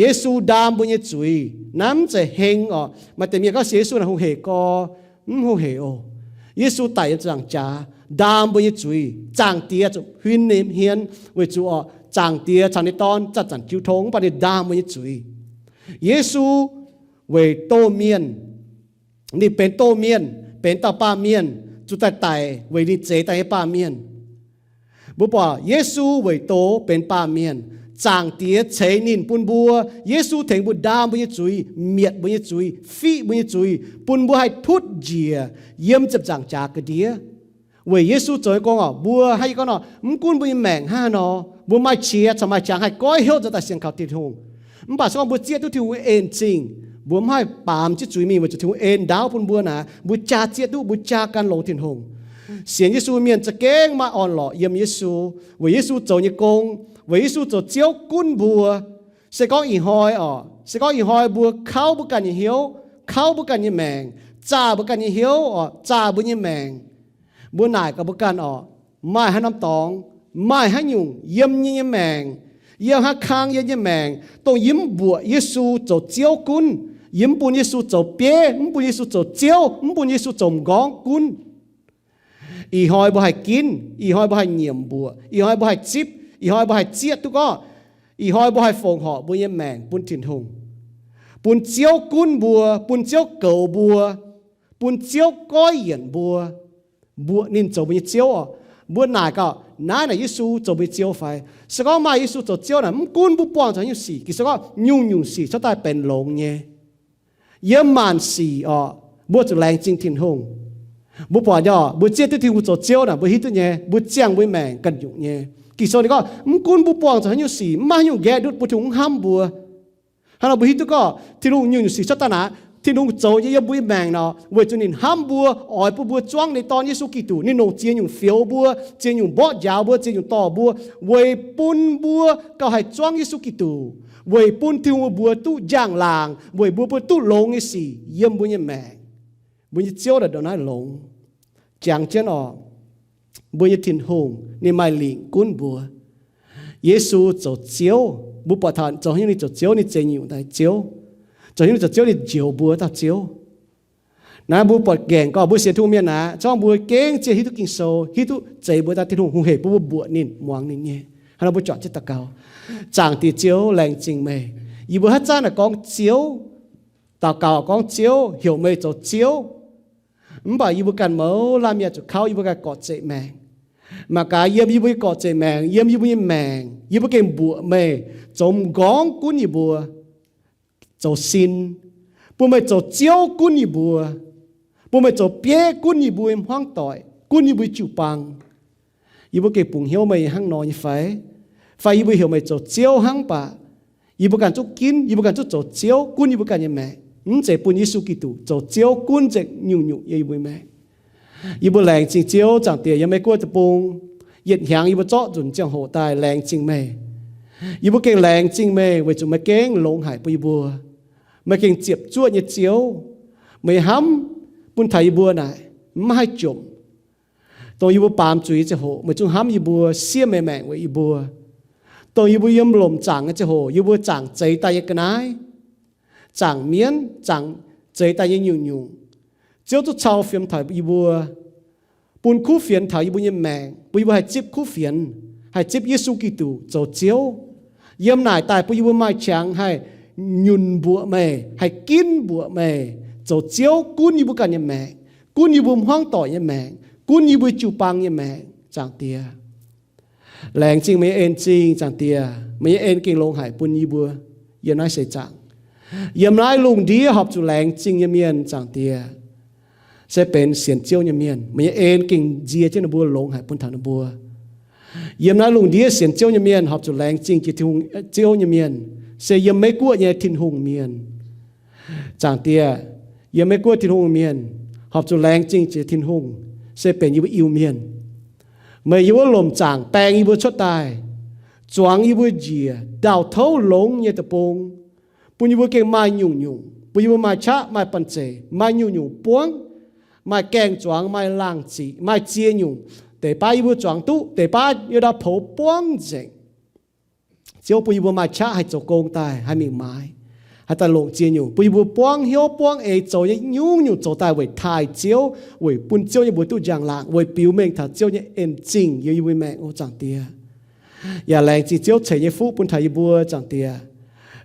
Yesu ndaam mbuo nyei zuiz naaiv mv zeiz heng orqc. Maaih deix mienh gorngv sienx Yesu naaic hungh hec gorx. Mv hungh hec oc. Yesu daic yiem ziepc nzaangc jaax ndaam mbuo nyei zuiz. Zaangc Diex zuqc huin ninh hmien weic zuqc orqc, Zaangc Diex caux ninh Dorn zanc-zanc jiu tong, mv baac ninh ndaam mbuo nyei zuiz. Yesu weic doz mienh, ninh benx doz mienh, benx dauh baamh mienh, zuqc daaih daic weic ninh zeix daaih nyei baamh mienh. Mbuo buatc Yesu weic doz benx baamh mienh, Zaangc Diex ceix ninh bun mbuo. Yesu tengx mbuo ndaam mbuo nyei zuiz, mietc mbuo nyei zuiz, fiqv mbuo nyei zuiz, bun mbuo haih tutv njiec yiem ziepc nzaangc jaax ga'ndiev. Weic Yesu zoux nyei gong oc, mbuo hnangv yie gorngv nor, mv gunv mbuo nyei maengc hnangv haaix nor, mbuo maaih qiex caux maaih qangx haih goiv hnyouv nzuonx daaih sienx kaux Tin-Hungh. Mv baac se gorngv mbuo zieqv duqv Tin-Hungh en zingh, mbuo mv haih baamz jienv zuiz mingh weic zuqc Tin-Hungh en ndaauv bun mbuo naaic, mbuo jaa zieqv duqv, mbuo jaa gan longx Tin-Hungh. Sienx Yesu mienh za'gengh maaih orn-lorqc yiem Yesu, weic Yesu zoux nyei gong, weic Yesu zoux Ziouv gunv mbuo. Se gorngv ih hnoi oc, se gorngv ih hnoi mbuo kauv mbuo ganh nyei hnyouv, kauv mbuo ganh nyei maengc, zaah mbuo ganh nyei hnyouv oc, zaah mbuo nyei maengc, mbuo naaic gaax mbuo ganh oc, maaih haaix norm dorngx, maaih haaix nyungc yiem yie nyei maengc, yiem haaix kang yiem yie nyei maengc, dongh yie mv mbuoqc Yesu zoux Ziouv gunv, yie mv bun Yesu zoux bieiv, mv bun Yesu zoux Ziouv, mv bun Yesu zoux m'nqorngv gunv. Ih hnoi mbuo haih ginv, ih hnoi mbuo haih nyiemc mbuoqc, ih hnoi mbuo haih zipv, ih hnoi mbuo haih zieqv duqv gorngv, ih hnoi mbuo haih fongc horc mbuo nyei maengc bun Tin-Hungh, bun Ziouv gunv mbuo, bun Ziouv goux mbuo, bun Ziouv goiv yienc mbuo, mbuoqc ninh zoux mbuo nyei Ziouv oc. Mbuo naaic gaax, naaiv naaic Yesu zoux mbuo nyei Ziouv fai? Se gorngv maaih Yesu zoux Ziouv naaic, mv gunv mbuo buangh zuqc haaix nyungc sic, gih se gorngv nyungc-nyungc sic cuotv daaih benx longx nyei. Yiem maanc sic oc, mbuo zuqc laengz zingh Tin-Hungh. Mbuo buatc nyei oc, mbuo zieqv duqv Tin-Hungh zoux Ziouv naaic, mbuo hiuv duqv nyei, mbuo ziangh mbuo nyei maengc ganh nyungc nyei. Gih sou ninh gorngv, mv gunv mbuo buangh zuqc haaix nyungc sic, mv maaih haaix nyungc nqaeqv ndutv bun Tin-Hungh mv hnamv mbuo. Hnangv nor mbuo hiuv duqv gorngv Tin-Hungh nyungc-nyungc sic cuotv daaih naaic, Tin-Hungh zoux nyei yiem mbuo nyei maengc nor, weic zuqc ninh hnamv mbuo, oix bun mbuo zuangv ninh Dorn Yesu Giduc, ninh longc ziex nyungc fioux mbuo, ziex nyungc mborqv njaaux mbuo, ziex nyungc dorh mbuo, weic bun mbuo gauh haih zuangv Yesu Giduc, weic bun Tin-Hungh mbuox duqv njang-laangc, weic mbuo mbuo duqv longx nyei sic yiem mbuo nyei maengc. Mbuo nyei Ziouv naaic ndongc naaiv longx. Jangx jienv oc, mbuo nyei Tin-Hungh ninh maaih lingc gunv mbuo. Yesu zoux Ziouv, mbuo buatc taux zoux haaix nyungc ninh zoux Ziouv, ninh zeix nyungc daaih Ziouv. Zoux haaix nyungc ninh zoux Ziouv, ninh njoux mbuo dauh Ziouv. Naaiv mbuo buatc nqaengc gorngv mbuo sienx Tin-Hungh mienh naaic, zorngv mbuo gengh zieqv hiuv duqv Ging-Sou, hiuv duqv zeix mbuo daaih Tin-Hungh hungh hec bun mbuo mbuoqc ninh, muangx ninh nyei. Hnangv nor mbuo juangc jienv daux gaux. Zaangc Diex Ziouv, laengz zingh meih. Yie mbuo haaix zanc naaic gorngv Ziouv, daux gaux gorngv Ziouv, heuc meih zoux Ziouv, mv baac yie mbuo ganh mouz laanh mienh zuqc kauv yie mbuo ganh gorqv-zeiv maengc. Mangc gaax yiem yie mbuo nyei gorqv-zeiv maengc, yiem yie mbuo nyei maengc, yie mbuo gengh mbuoqc meih zoux m'nqorngv gunv yie mbuo, zoux sin, bun meih zoux Ziouv gunv yie mbuo, bun meih zoux bieiv gunv yie mbuo nyei hmuangv doic, gunv yie mbuo jiu-baang. Yie mbuo gengh bungx hnyouv meih hnangv nor nyei fai? Fai yie mbuo heuc meih zoux Ziouv hnangv baac yie mbuo ganh zungv ginv, yie mbuo ganh zungv zoux Ziouv gunv yie mbuo ganh nyei maengc, mv zeiz bun Yesu Giduc zoux Ziouv gunv nzengc nyungc-nyungc yiem yie mbuo nyei maengc. Yie mbuo laengz zingh Ziouv, Zaangc Diex, yiem Meiv Guoqv deic-bung, yietc hnyangx yie mbuo zorqv nzunc ziangh hoc daaih laengz zingh meih. Yie mbuo gengh laengz zingh meih weic zuqc meih gengh longx haic bun yie mbuo. Meih gengh ziepc zuoqv nyei Ziouv. Meih hnamv bun taux yie mbuo naaic mv haih jomc. Dongh yie mbuo baamz zuiz nyei ziangh hoc meih zungv hnamv yie mbuo, siev meih maengc weic yie mbuo. Dongh yie mbuo yiem lomc zaangc nyei ziangh hoc yie mbuo zaangc zeix daaih nyei ga'naaiv, zaangc mienv, zaangc zeix daaih nyei nyungc-nyungc, Ziouv zungv cau fiem taux yie mbuo, bun kuv fienx taux yie mbuo nyei maengc, bun yie mbuo haih zipv kuv fienx, haih zipv Yesu Giduc zoux Ziouv. Yiem naaic daaih bun yie mbuo maaih qangx haih nyunc mbuoqc meih, haih ginv mbuoqc meih zoux Ziouv gunv yie mbuo ganh nyei maengc, gunv yie mbuo hmuangv doic nyei maengc, gunv yie mbuo jiu-baang nyei maengc, Zaangc Diex. Laengz zingh meih nyei en zingh, Zaangc Diex. Meih nyei en gengh longx haic bun yie mbuo yiem naaiv seix zaangc. Yiem naaiv lungh ndiev horpc zuqc laengz zingh nyei mienh, Zaangc Diex, se benx sienx Ziouv nyei mienh. Meih nyei en gengh nzie jienv ninh mbuo, longx haic bun taux ninh mbuo. Yiem naaiv lungh ndiev sienx Ziouv nyei mienh horpc zuqc laengz zingh jiex Tin-Hungh, Ziouv nyei mienh, se yiem Meiv Guoqv nyei Tin-Hungh mienh. Zaangc Diex, yiem Meiv Guoqv Tin-Hungh mienh horpc zuqc laengz zingh jiex Tin-Hungh, se benx yie mbuo Iu-Mienh. Meih yiem wuov lomc zaangc baeng yie mbuo cuotv daaih, zuangx yie mbuo njiec ndau-touv longx nyei deic-bung, bun yie mbuo gengh maaih nyungc-nyungc, bun yie mbuo maaih qaqv, maaih banh zeic, maaih nyungc-nyungc buangv, maaih gaeng-zuangx, maaih laangh ziqc, maaih ziex nyungc. Deix baav yie mbuo zuangx duqv, deix baav yie ndau-poux buangv nzengc. Ziouv bun yie mbuo maaih qaqv haih zoux gong daaih, haih mingh maaiz, haih daaih longc ziex nyungc, bun yie mbuo buangv hnyouv buangv eix zoux nyei nyungc-nyungc zoux daaih weic taaih Ziouv, weic bun Ziouv nyei mbuox duqv njang-laangc, weic biux mengh taux Ziouv nyei en zingh yiem yie mbuo maengc, o Zaangc Diex. Yaac laengz zingh Ziouv ceix nyei fuqv bun taux yie mbuo, Zaangc Diex.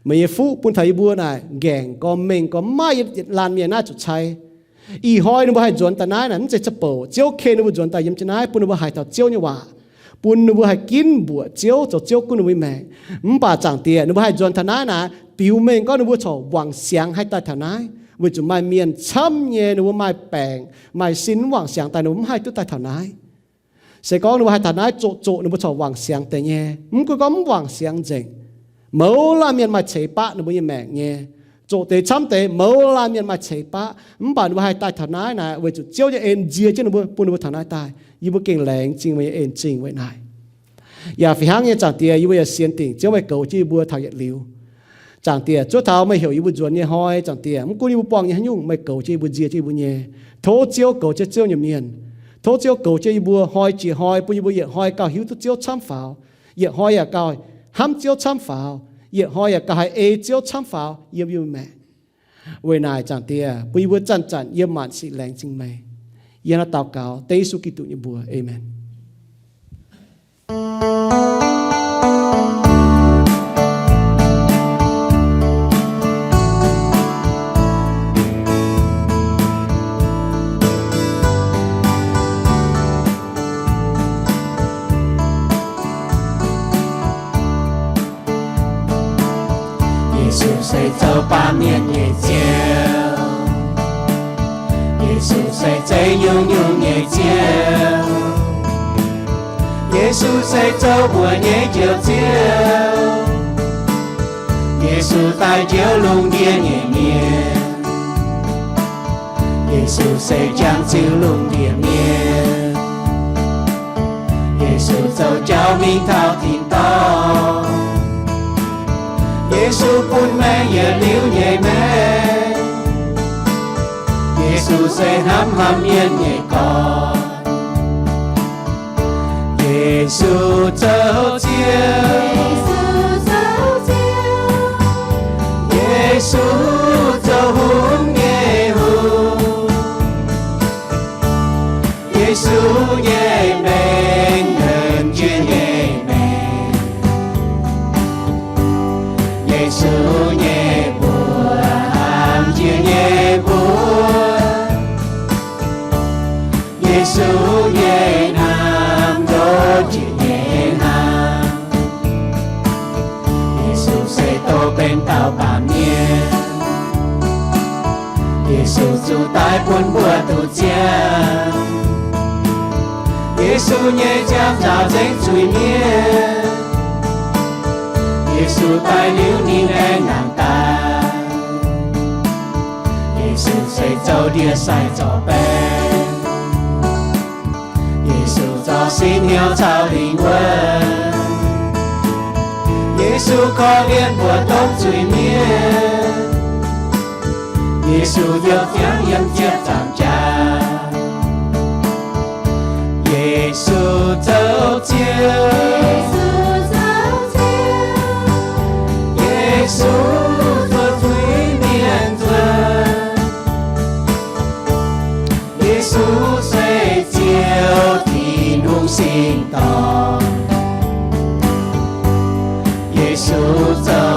Meih nyei fuqv bun taux yie mbuo naaic nqaengc gorx mengh gorx, maiv maaih yietc laanh mienh naaiv zuqc cai. Ih hnoi ninh mbuo haih nzuonx daaih naaiv naaic mv zeiz za'bouc. Ziouv ken ninh mbuo nzuonx daaih yiem jienv naaiv, bun ninh mbuo haiz taux Ziouv nyei waac, bun ninh mbuo haih ginv mbuoqc Ziouv, zoux Ziouv gunv ninh mbuo nyei maengc. Mv baac Zaangc Diex, ninh mbuo haih nzuonx taux naaiv naaic, biux mengh gorngv ninh mbuo corc wangc siangx haih daaih taux naaiv, weic zuqc maaih mienh camv nyei, ninh mbuo maaih baengc, maaih sin mv wangc siangx daaih, ninh mbuo mv haih duqv daaih taux naaiv. Se gorngv ninh mbuo haih taux naaiv zoqc zoqc, ninh mbuo corc wangc siangx deix nyei. Mv gunv gorngv mv wangc siangx nzengc, mouz laanh mienh maaih ceix baqv ninh mbuo nyei maengc nyei. Zoqc deix camv deix, mouz laanh mienh maaih ceix baqv, mv baac ninh mbuo haih daaih taux naaiv naaic, weic zuqc Ziouv nyei en nzie jienv ninh mbuo, bun ninh mbuo taux naaiv daaih. Yie mbuo gengh laengz zingh meih nyei en zingh weic naaic. Yaac fih hnangv nyei, Zaangc Diex, yie mbuo yaac sienx dingc Ziouv meih goux jienv yie mbuo taux yietc liuz. Zaangc Diex, zuov taux meih heuc yie mbuo nzuonx nyei hnoi, Zaangc Diex, mv gunv yie mbuo buangh nyei haaix nyungc, meih goux jienv yie mbuo, nzie jienv yie mbuo nyei. Tov Ziouv goux jienv Ziouv nyei mienh. Tov Ziouv goux jienv yie mbuo hnoi jiex hnoi, bun yie mbuo yietc hnoi gauh hiuv duqv Ziouv camv faaux, yietc hnoi yaac gauh hnamv Ziouv camv faaux, yietc hnoi yaac gauh haih ei Ziouv camv faaux yiem yie mbuo maengc. Weic naaic, Zaangc Diex, bun yie mbuo zanc-zanc yiem maanc sic laengz zingh meih. Yie hnangv naaiv daux gaux dengv Yesu Giduc nyei mbuox. Aamen. Yesu se zoux baamh mienh nyei Ziouv. Yesu se zeiv nyungc-nyungc nyei Ziouv. Yesu se zoux mbuoqc nyei Njoux Ziouv. Yesu daaih njoux lungh ndiev nyei mienh. Yesu se jangx ziux lungh ndiev mienh. Yesu zoux jauv mingh taux tin-dorngh. Yesu bun maengc yietc liuz nyei maengc. Yesu se hnamv haaix mienh nyei gorn. Yesu zoux Ziouv. Yesu zoux Hungh nyei Hungh. Yesu nyei mengh, nqemh jiex nyei mengh. Yesu nyei mbuox, nqemh jiex nyei mbuox. Yesu nyei naamh, ndoqv jiex nyei naamh. Yesu se doh benx dauh baamh mienh. Yesu zuqc daiv bun mbuo duqv ziangh. Yesu nyei ziangh nzaaux nzengc zuiz-mienh. Yesu daiv liuz ninh aengx nangc daaih. Yesu se zoux ndie-sai zorc baeng. Yesu zorc sieqv hnyouv caux lingh wuonh. Yesu korv-lienh mbuox domh zuiz-mienh. Yesu hnyouv ziangv yiem ziepc nzaangc jaax. Yesu zoux Ziouv. Yesu zoux zuiz-mienh nzuonx. Yesu se Ziouv, Tin-Hungh singx-dorngh. Yesu zoux